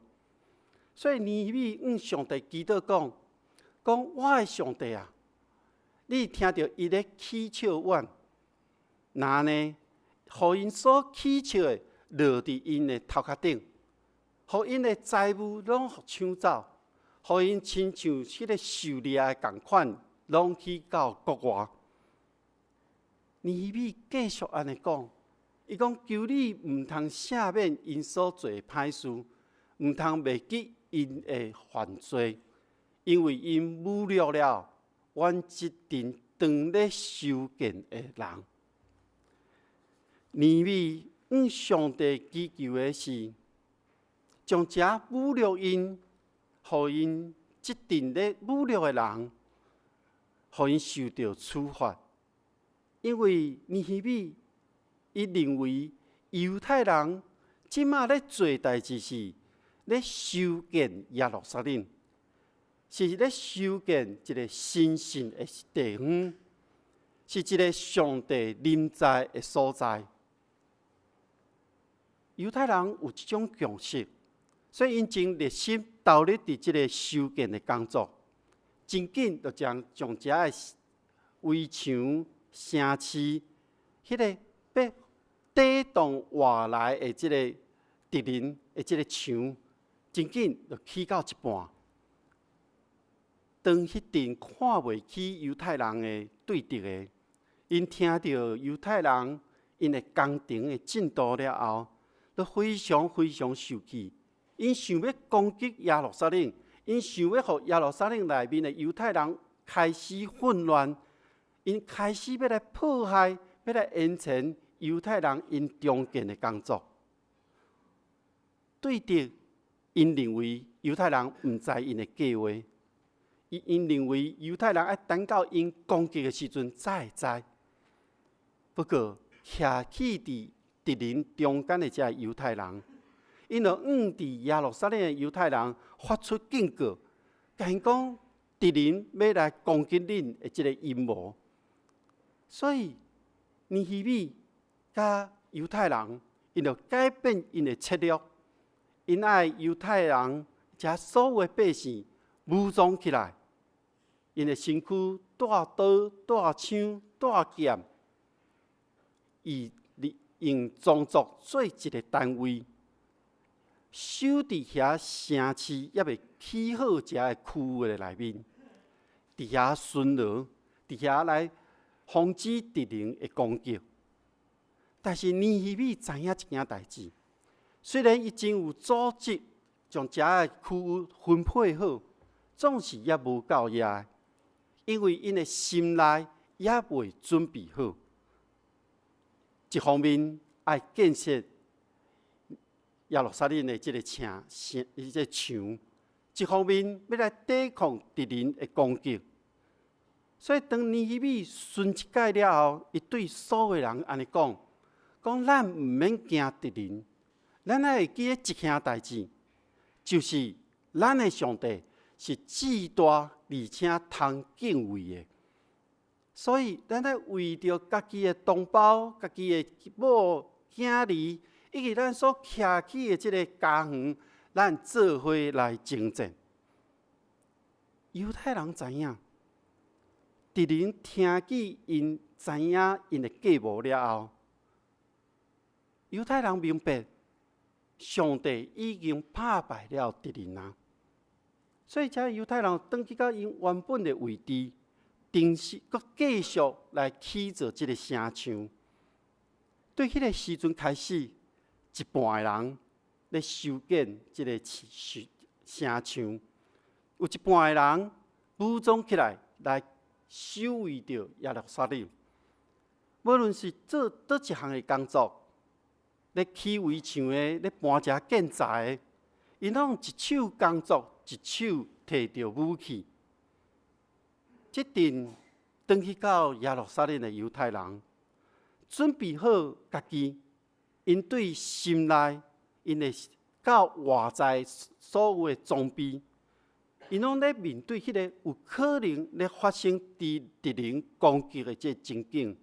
所以尼希米向上帝祈禱講：講我的上帝啊，你聽著伊咧乞求阮，若按呢，予𪜶所乞求的落佇𪜶的頭殼頂，予𪜶的財物攏予搶走，予𪜶親像彼个狩獵的仝款，攏去到國外。尼希米繼續按呢講，伊講求你毋通赦免𪜶所做的歹事，毋通袂記𪜶的犯罪，因為𪜶侮辱了阮這陣當咧修建的人。尼希米向上帝祈求的是，將遮侮辱𪜶、予𪜶這陣咧侮辱的人，予𪜶受著處罰。因為尼希米伊認為猶太人這馬咧做代誌是咧修建耶路撒冷，是咧修建一个神聖的地方，是一个上帝臨在的所在。猶太人有這種共識，所以𪜶真熱心投入佇這个修建的工作，真緊就將遮个圍牆、城市，彼个欲抵擋外來的這个敵人的這个牆，真緊就起到一半。當彼陣看袂起猶太人的對敵的，𪜶聽著猶太人𪜶的工程的進度了後，都非常非常受氣。𪜶想欲攻擊耶路撒冷，𪜶想欲予耶路撒冷內面的猶太人開始混亂，𪜶開始欲來破壞，欲來延遲猶太人𪜶重建的工作。對敵，𪜶認為猶太人毋知𪜶的計劃，𪜶認為猶太人愛等到𪜶攻擊的時陣才會知。不過，徛起佇敵人中間的這猶太人，𪜶就向佇耶路撒冷的猶太人發出警告，共𪜶講敵敵人欲來攻擊恁的這个陰謀。所以尼希米佮猶太人，𪜶就改變𪜶的策略，𪜶愛猶太人遮所有的百姓武裝起來，𪜶的身軀帶刀、帶槍、帶劍，以用裝作做一個單位，守佇遐城市猶未起好遮个區域的內面，佇遐巡邏，佇遐來防止敵人的攻擊。但是尼希米知影一件代誌，雖然伊真有組織，將遮个區域分配好，總是猶無夠額，因為𪜶的心內猶未準備好。一方面愛建設耶路撒冷的這个城城，這个牆；一方面欲來抵抗敵人的攻擊。所以當尼希米巡一擺了後，伊對所有人按呢講：講咱毋免驚敵人，咱愛會記得一件代誌，就是咱的上帝是至大而且通敬畏的。所以，咱愛為著家己的同胞、家己的某囝兒，以及咱所徛起的這个家園，咱做伙來征戰。猶太人知影，敵人聽見𪜶知影𪜶的計謀了後，猶太人明白，上帝已經拍敗了敵人啊！所以，遮猶太人轉去到𪜶原本的位置，定時閣繼續來起造這個城牆。對彼个時陣開始，一半的人咧修建這个城牆，有一半的人武裝起來來守衛著耶路撒冷。無論是做佗一項的工作，咧起圍牆的，咧搬遮建材的，𪜶攏一手工作，一手提著武器。這陣轉去到耶路撒冷的猶太人，準備好家己，𪜶對心內，𪜶的到外在所有的裝備，𪜶攏咧面對彼个有可能咧發生佇敵人攻擊的這个情景。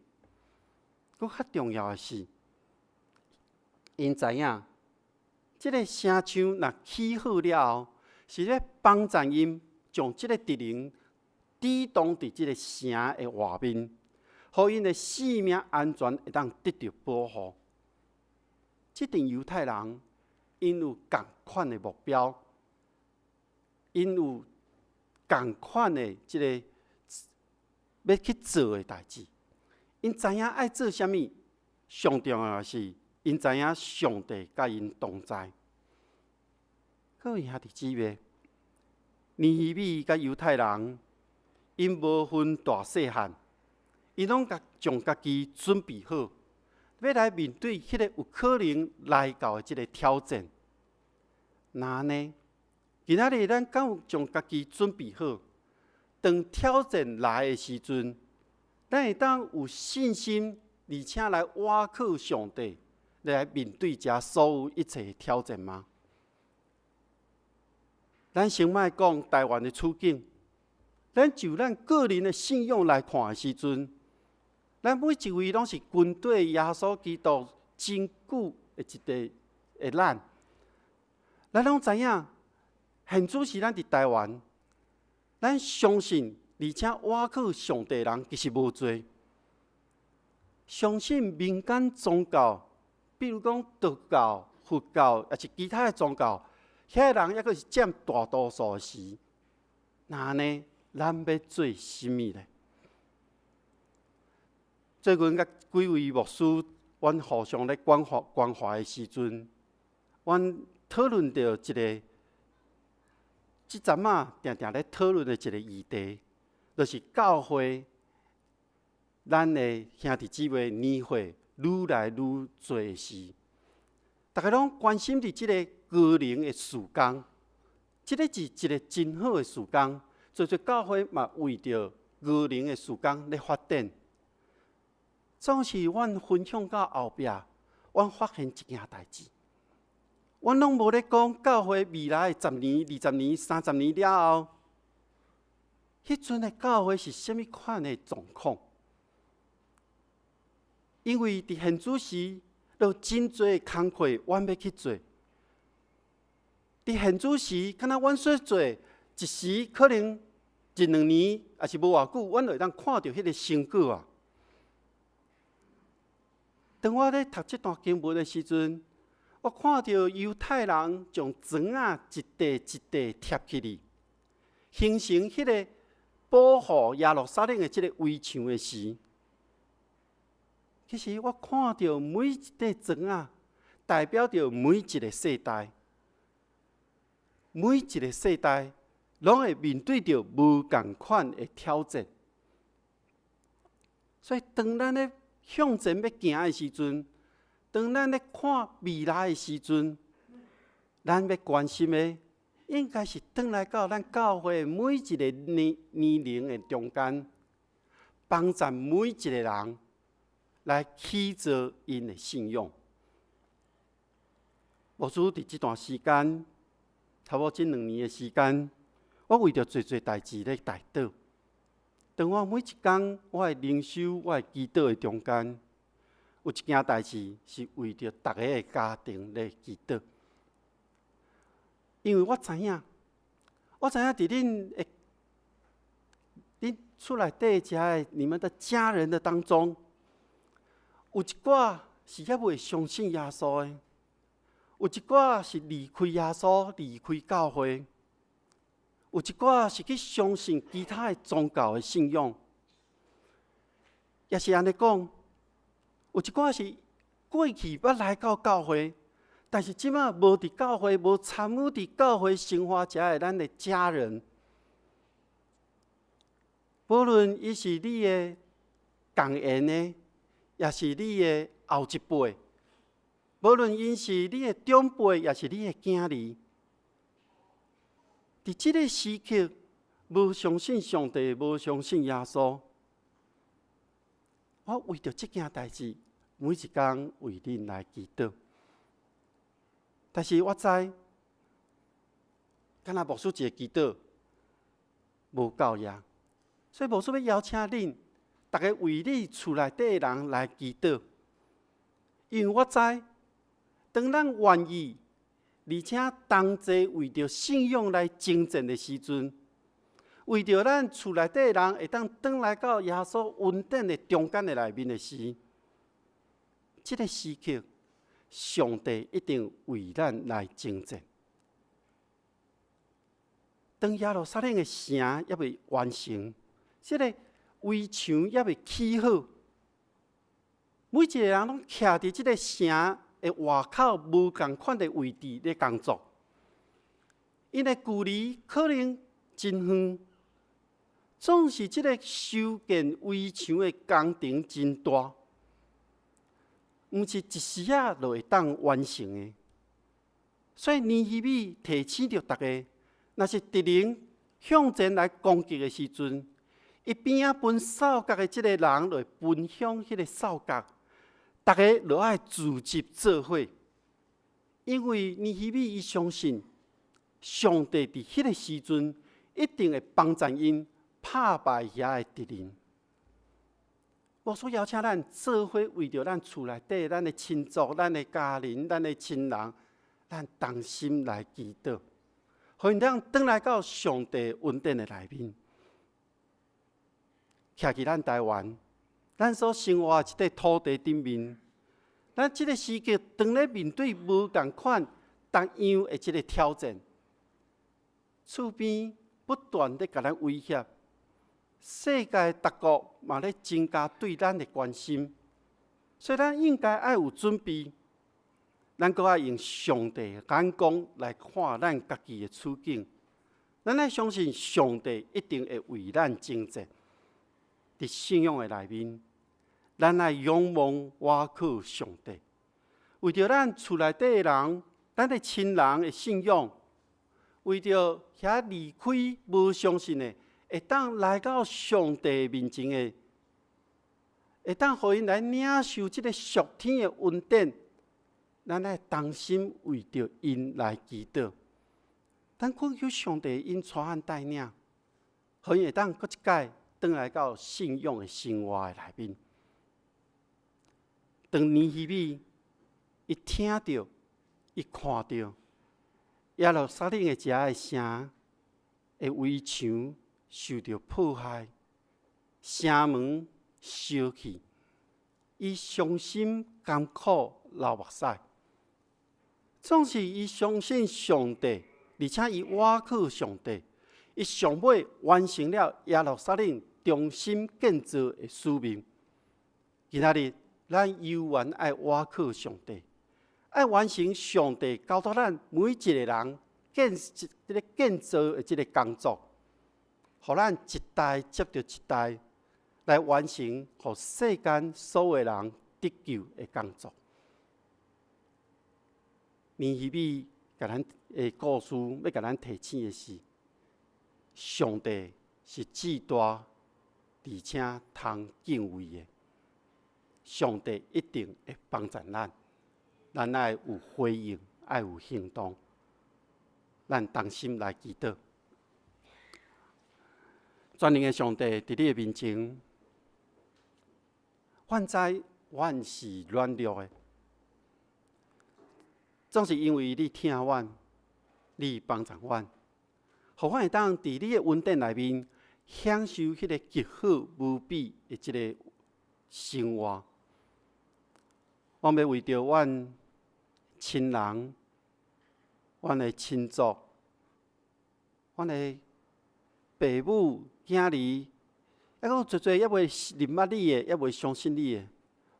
閣較重要的是，𪜶知影，這个城牆若起好了後，是咧幫助𪜶將這个敵人抵擋佇這个城的外面，予𪜶的性命安全會當得著保護。這陣猶太人，𪜶有仝款的目標，𪜶有仝款的這个欲去做的代誌。𪜶知影愛做啥物，上重要的是，𪜶知影上帝佮𪜶同在。各位兄弟姊妹，尼希米佮猶太人，𪜶無分大細漢，𪜶攏共將家己準備好，欲來面對彼个有可能來到的這个挑戰。那按呢，今仔日咱敢有將家己準備好？當挑戰來的時陣，咱會當有信心，而且來倚靠上帝，來面對遮所有一切的挑戰嗎？咱先莫講台灣的處境，咱就咱個人的信仰來看的時陣，咱每一位攏是跟綴耶穌基督真久的一個的咱，咱攏知影，現此時咱佇台灣，咱相信而且倚靠上帝的人其實無濟。相信民間宗教，比如講道教、佛教，抑是其他的宗教，遐个人猶閣是佔大多數時，那按呢，咱欲做啥物咧？最近佮幾位牧師，阮互相咧關懷關懷的時陣，阮討論著一个，這陣仔定定咧討論的一个議題，就是教會咱的兄弟姊妹年歲愈來愈濟時，逐家攏關心佇這个高齡的事工，這个是一个真好的事工，濟濟教會嘛為著高齡的事工咧發展。總是阮分享到後壁，阮發現一件代誌，阮攏無咧講教會未來的十年、20年、30年了後，彼陣的教會是啥物款的狀況？因為佇現主時，有真濟工課，阮欲去做。佇現主時，敢若阮所做，一時可能一兩年，抑是無偌久，阮就會當看著彼个成果啊。當我咧讀這段經文的時陣，我看著猶太人將磚仔一塊一塊疊起來，形成彼个保護耶路撒冷的這个圍牆的時，其實我看著每一塊磚仔，代表著每一个世代，每一个世代攏會面對著無仝款的挑戰。所以，當咱咧向前欲行的時陣，當咱咧看未來的時陣，咱欲關心的，應該是轉來到咱教會每一个年齡的中間，幫助每一个人來起造𪜶的信仰。牧師佇這段時間，差不多這兩年的時間，我為著濟濟代誌咧代禱。當我每一工我的靈修、我的祈禱的中間，有一件代誌是為著逐家的家庭咧祈禱。因為我知影，我知影佇恁的恁厝內底遮的你們的家人的當中，有一寡是猶未相信耶穌的，有一寡是離開耶穌、離開教會，有一寡是去相信其他的宗教的信仰，抑是按呢講，有一寡是過去捌來到教會，但是這馬無佇教會、無參與佇教會生活遮的咱的家人，無論伊是你的仝緣的，抑是你的後一輩，無論𪜶是你的長輩，抑是你的囝兒，佇這个時刻，無相信上帝，無相信耶穌，我為著這件代誌，每一工為恁來祈禱。但是我知，敢若牧師一个祈禱無夠呀，所以牧師欲邀請恁，逐家為你厝內底的人來祈禱，因為我知，當咱願意，而且同齊為著信仰來征戰的時陣，為著咱厝內底的人會當轉來到耶穌恩典的中間的內面的時，這个時刻，上帝一定為咱來征戰。當耶路撒冷的城猶未完成，這个圍牆猶未起好，每一个人攏徛佇這个城的外口無仝款的位置咧工作，𪜶的距離可能真遠，總是這个修建圍牆的工程真大，毋是一時仔就會當完成的。所以尼希米提醒著逐家，若是敵人向前來攻擊的時陣，伊邊仔分哨角的這个人就會分享彼个哨角，逐家就愛聚集做伙，因為尼希米伊相信上帝佇彼个時陣一定會幫助𪜶拍敗遐个敵人。牧師邀請咱做伙為著咱厝內底、咱的親族、咱的家人、咱的親人，咱同心來祈禱，予𪜶當轉來到上帝恩典的內面。徛佇咱台灣，咱所生活的這塊土地頂面，咱這个時刻當咧面對無仝款、逐樣的這个挑戰，厝邊不斷咧共咱威脅，世界各國嘛咧增加對咱的關心，所以咱應該愛有準備，咱閣愛用上帝的眼光來看咱家己的處境，咱愛相信上帝一定會為咱征戰。佇信仰的內面，咱愛仰望倚靠上帝，為著咱厝內底的人、咱的親人的信仰，為著遐離開無相信的，會當來到上帝面前的，會當予𪜶來領受這个屬天的恩典，咱愛同心為著𪜶來祈禱。咱懇求上帝𪜶帶咱帶領。予𪜶會當閣一擺轉來到信仰的生活的內面。當尼希米伊聽著，伊看著耶路撒冷的遮个城的圍牆受著破壞，城門燒去，伊傷心艱苦流目屎。總是伊相信上帝，而且伊倚靠上帝，伊上尾完成了耶路撒冷重新建造的使命。今仔日，咱猶原愛倚靠上帝，愛完成上帝交託咱每一个人建這个建造的這个工作，予咱一代接著一代來完成，予世間所有人得救的工作。尼希米共咱的故事，欲共咱提醒的是，上帝是至大而且通敬畏的。上帝一定會幫助咱，咱愛有回應，愛有行動，咱同心來祈禱。全能的上帝，佇你的面前，阮知阮是軟弱的，總是因為你疼阮，你幫助阮，予阮會當佇你的恩典內面享受彼个極好無比的這个生活。我欲為著阮親人、阮的親族、阮的爸母、囝兒，猶閣有濟濟猶未認捌你的，猶未相信你的，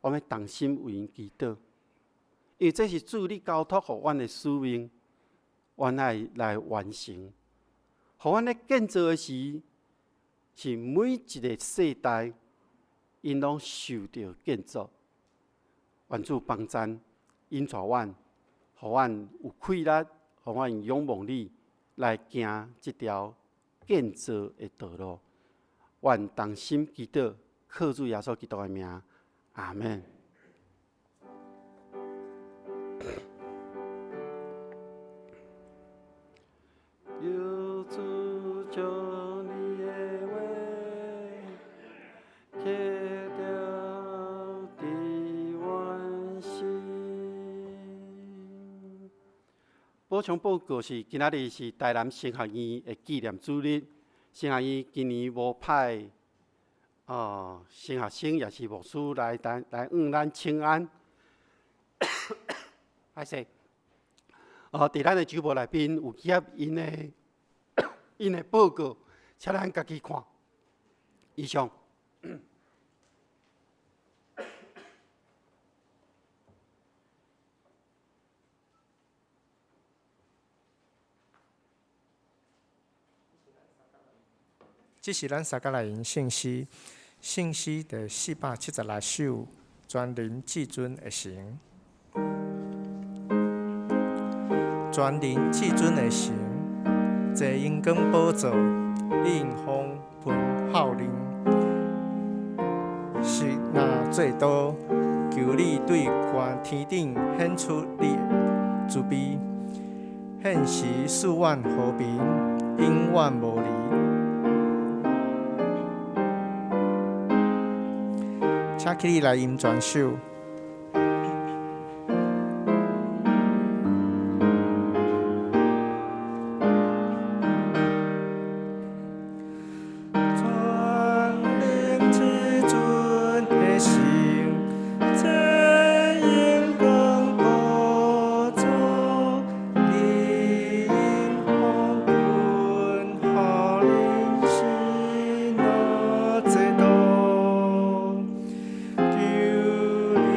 我欲同心為𪜶祈禱，因為這是主你交託予阮的使命，阮愛來完成。予阮咧建造的時，是每一个世代，𪜶攏受著建造。願主幫贊，引帶阮，予阮有氣力，予阮仰望你來行這條建造的道路。阮同心祈禱，靠主耶穌基督的名，阿們。求主將你的話刻著佇阮心。補充報告是，今仔日是台南神學院的紀念主日。神學院今年無派神學生，也是牧師來來來向咱請安。歹勢，佇咱的周報內面有寄𪜶的報告，請咱家己看。以上。這是咱撒迦利營聖詩，聖詩第476首，全能至尊的神。全能至尊的神，坐榮光寶座，你用風噴號令，是若做刀，求你對懸天頂顯出你的慈悲，現時賜阮和平，永遠無離。請起立來吟全首。全能至尊的神，坐榮光寶座，你用風噴號令，是若做刀，求你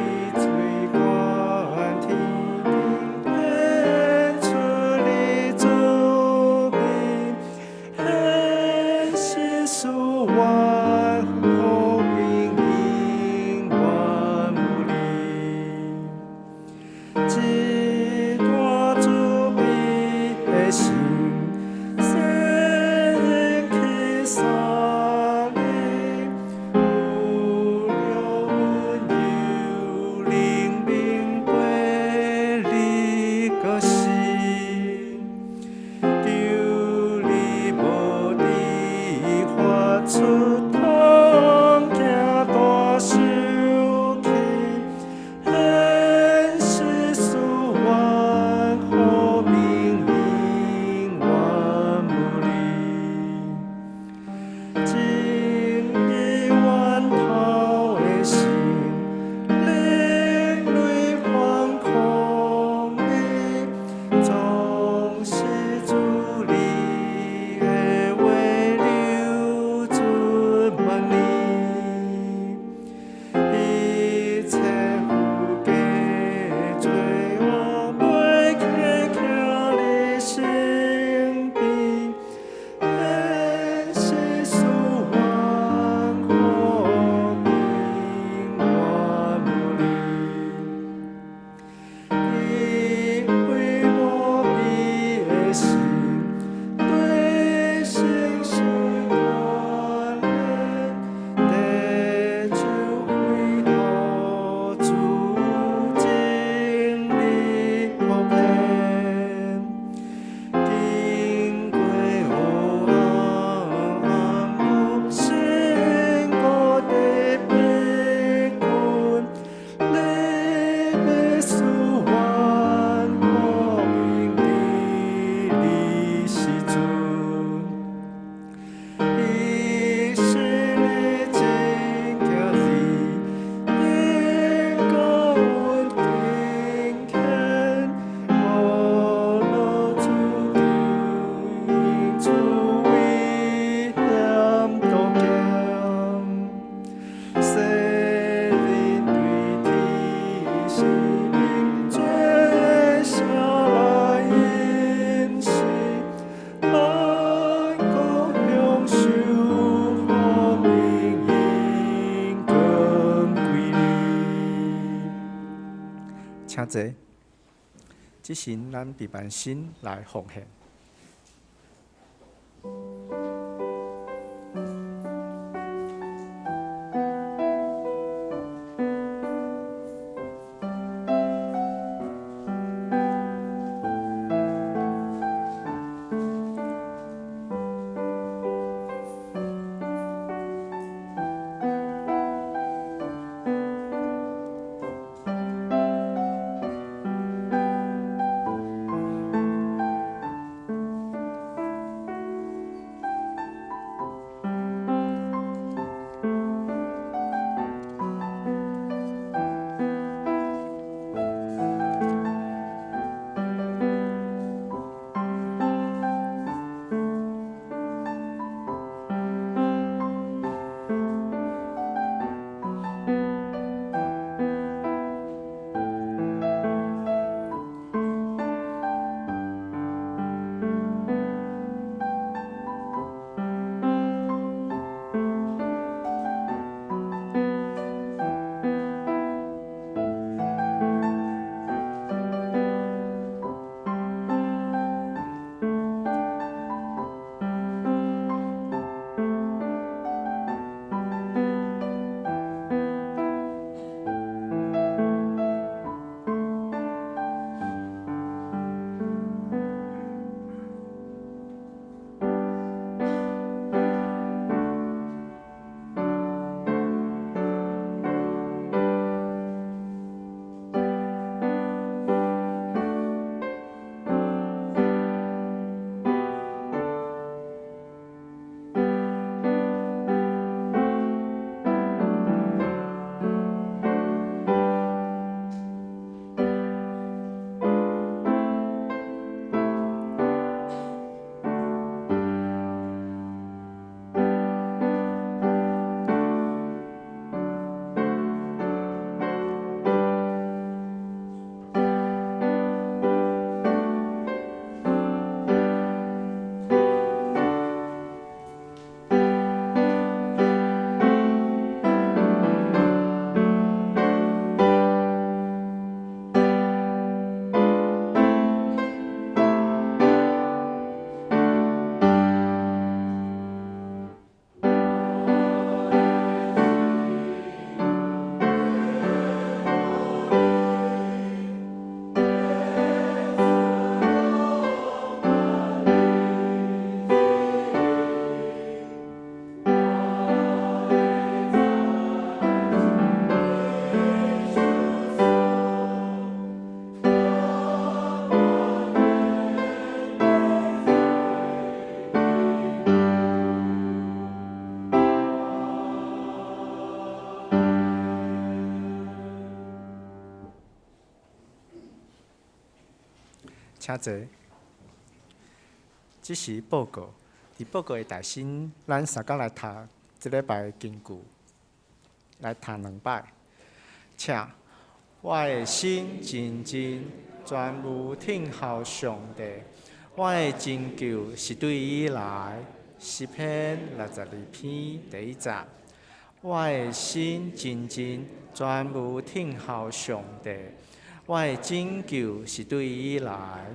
請坐。這時，咱閉目心來奉獻。請坐。這是報告，佇報告的大先，咱三工來讀這禮拜的經句，來讀兩擺。請，我的心真真專務聽候上帝，我的拯救是對伊來。詩篇62篇第一節。我的心真真專務聽候上帝，我的拯救是對伊來。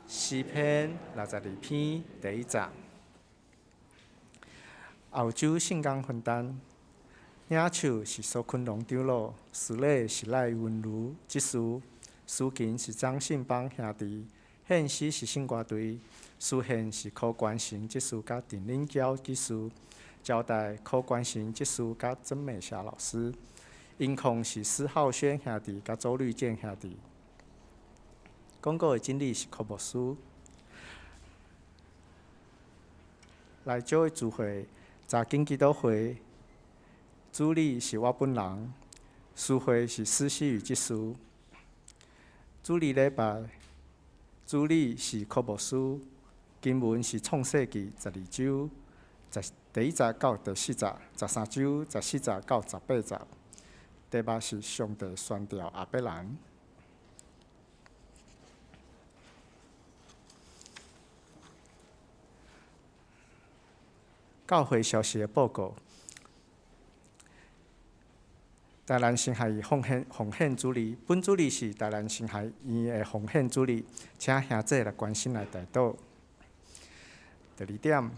詩篇62篇第一節。澳洲聖工分擔，領袖是蘇坤龍長老，司禮是賴文如執事，司琴是張信邦兄弟，獻詩是聖歌隊，司獻是柯關成執事佮鄭林嬌執事，招待柯關成執事佮曾美霞老師，音控是施浩軒兄弟佮周綠健兄弟。廣告的經理是柯牧師。來招的聚會，查經祈禱會，主理是我本人，司會是施思宇執事。主禮禮拜，主理是柯牧師，經文是創世記12章，第一節到第四節，13章14節到18節。題目是上帝宣召亞伯蘭。教會消息的報告。台南神學院奉獻奉獻主日，本主日是台南神學院的奉獻主日，請兄弟來關心來代禱。第二點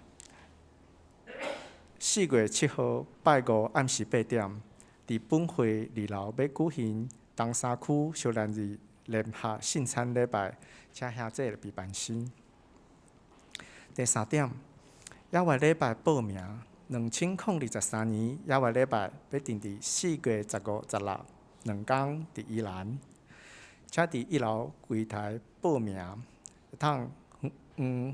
，4月7號拜五暗時8點，佇本會二樓欲舉行東山區小蘭寺聯合聖餐禮拜，請兄弟來備辦心。第三點，野外禮拜報名。2023年野外禮拜欲定佇4月15、16兩工佇宜蘭，請佇一樓櫃台報名，會通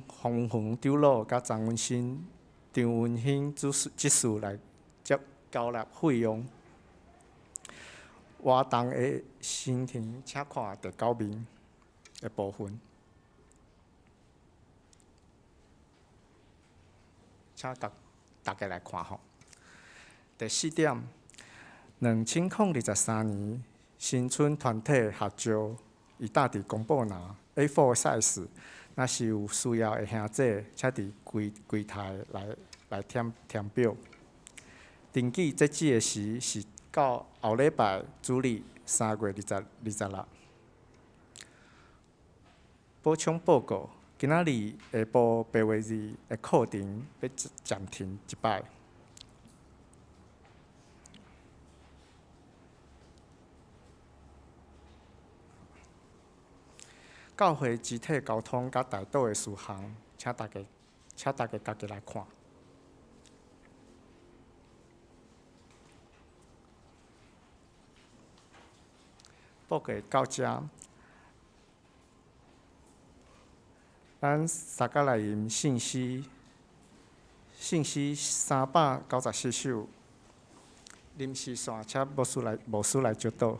黃文宏長老佮張文新、張文興主執事來接交納費用。活動的詳情請看第九面的部分。請大家來看吼。第四點，2023年新春團體合照，伊搭佇公布欄 A4 size，若是有需要的兄弟，請佇櫃櫃台來來填填表。登記截止的時是到後禮拜主日3月20、26。補充報告。今仔日下晡白話字的課程欲暫停一擺。教會肢體溝通佮代禱的事項，請大家，請大家家己來看。報告到遮。咱三角來吟聖詩，聖詩394首，臨時線，請牧師來，牧師來祝禱。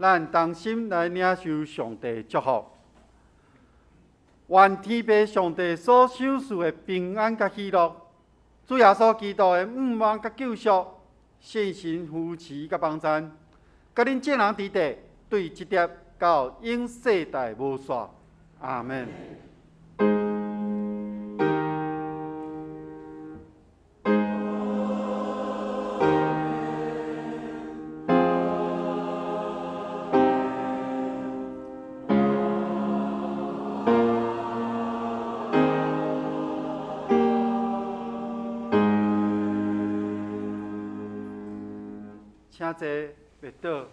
咱同心來領受上帝祝福，願天父上帝所賞賜的平安佮喜樂，主耶穌基督的向望佮救贖，聖神扶持佮幫贊，佮恁眾人佇佇，對這粒到永世代無煞。阿們。請坐，袂倒。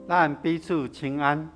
咱彼此請安。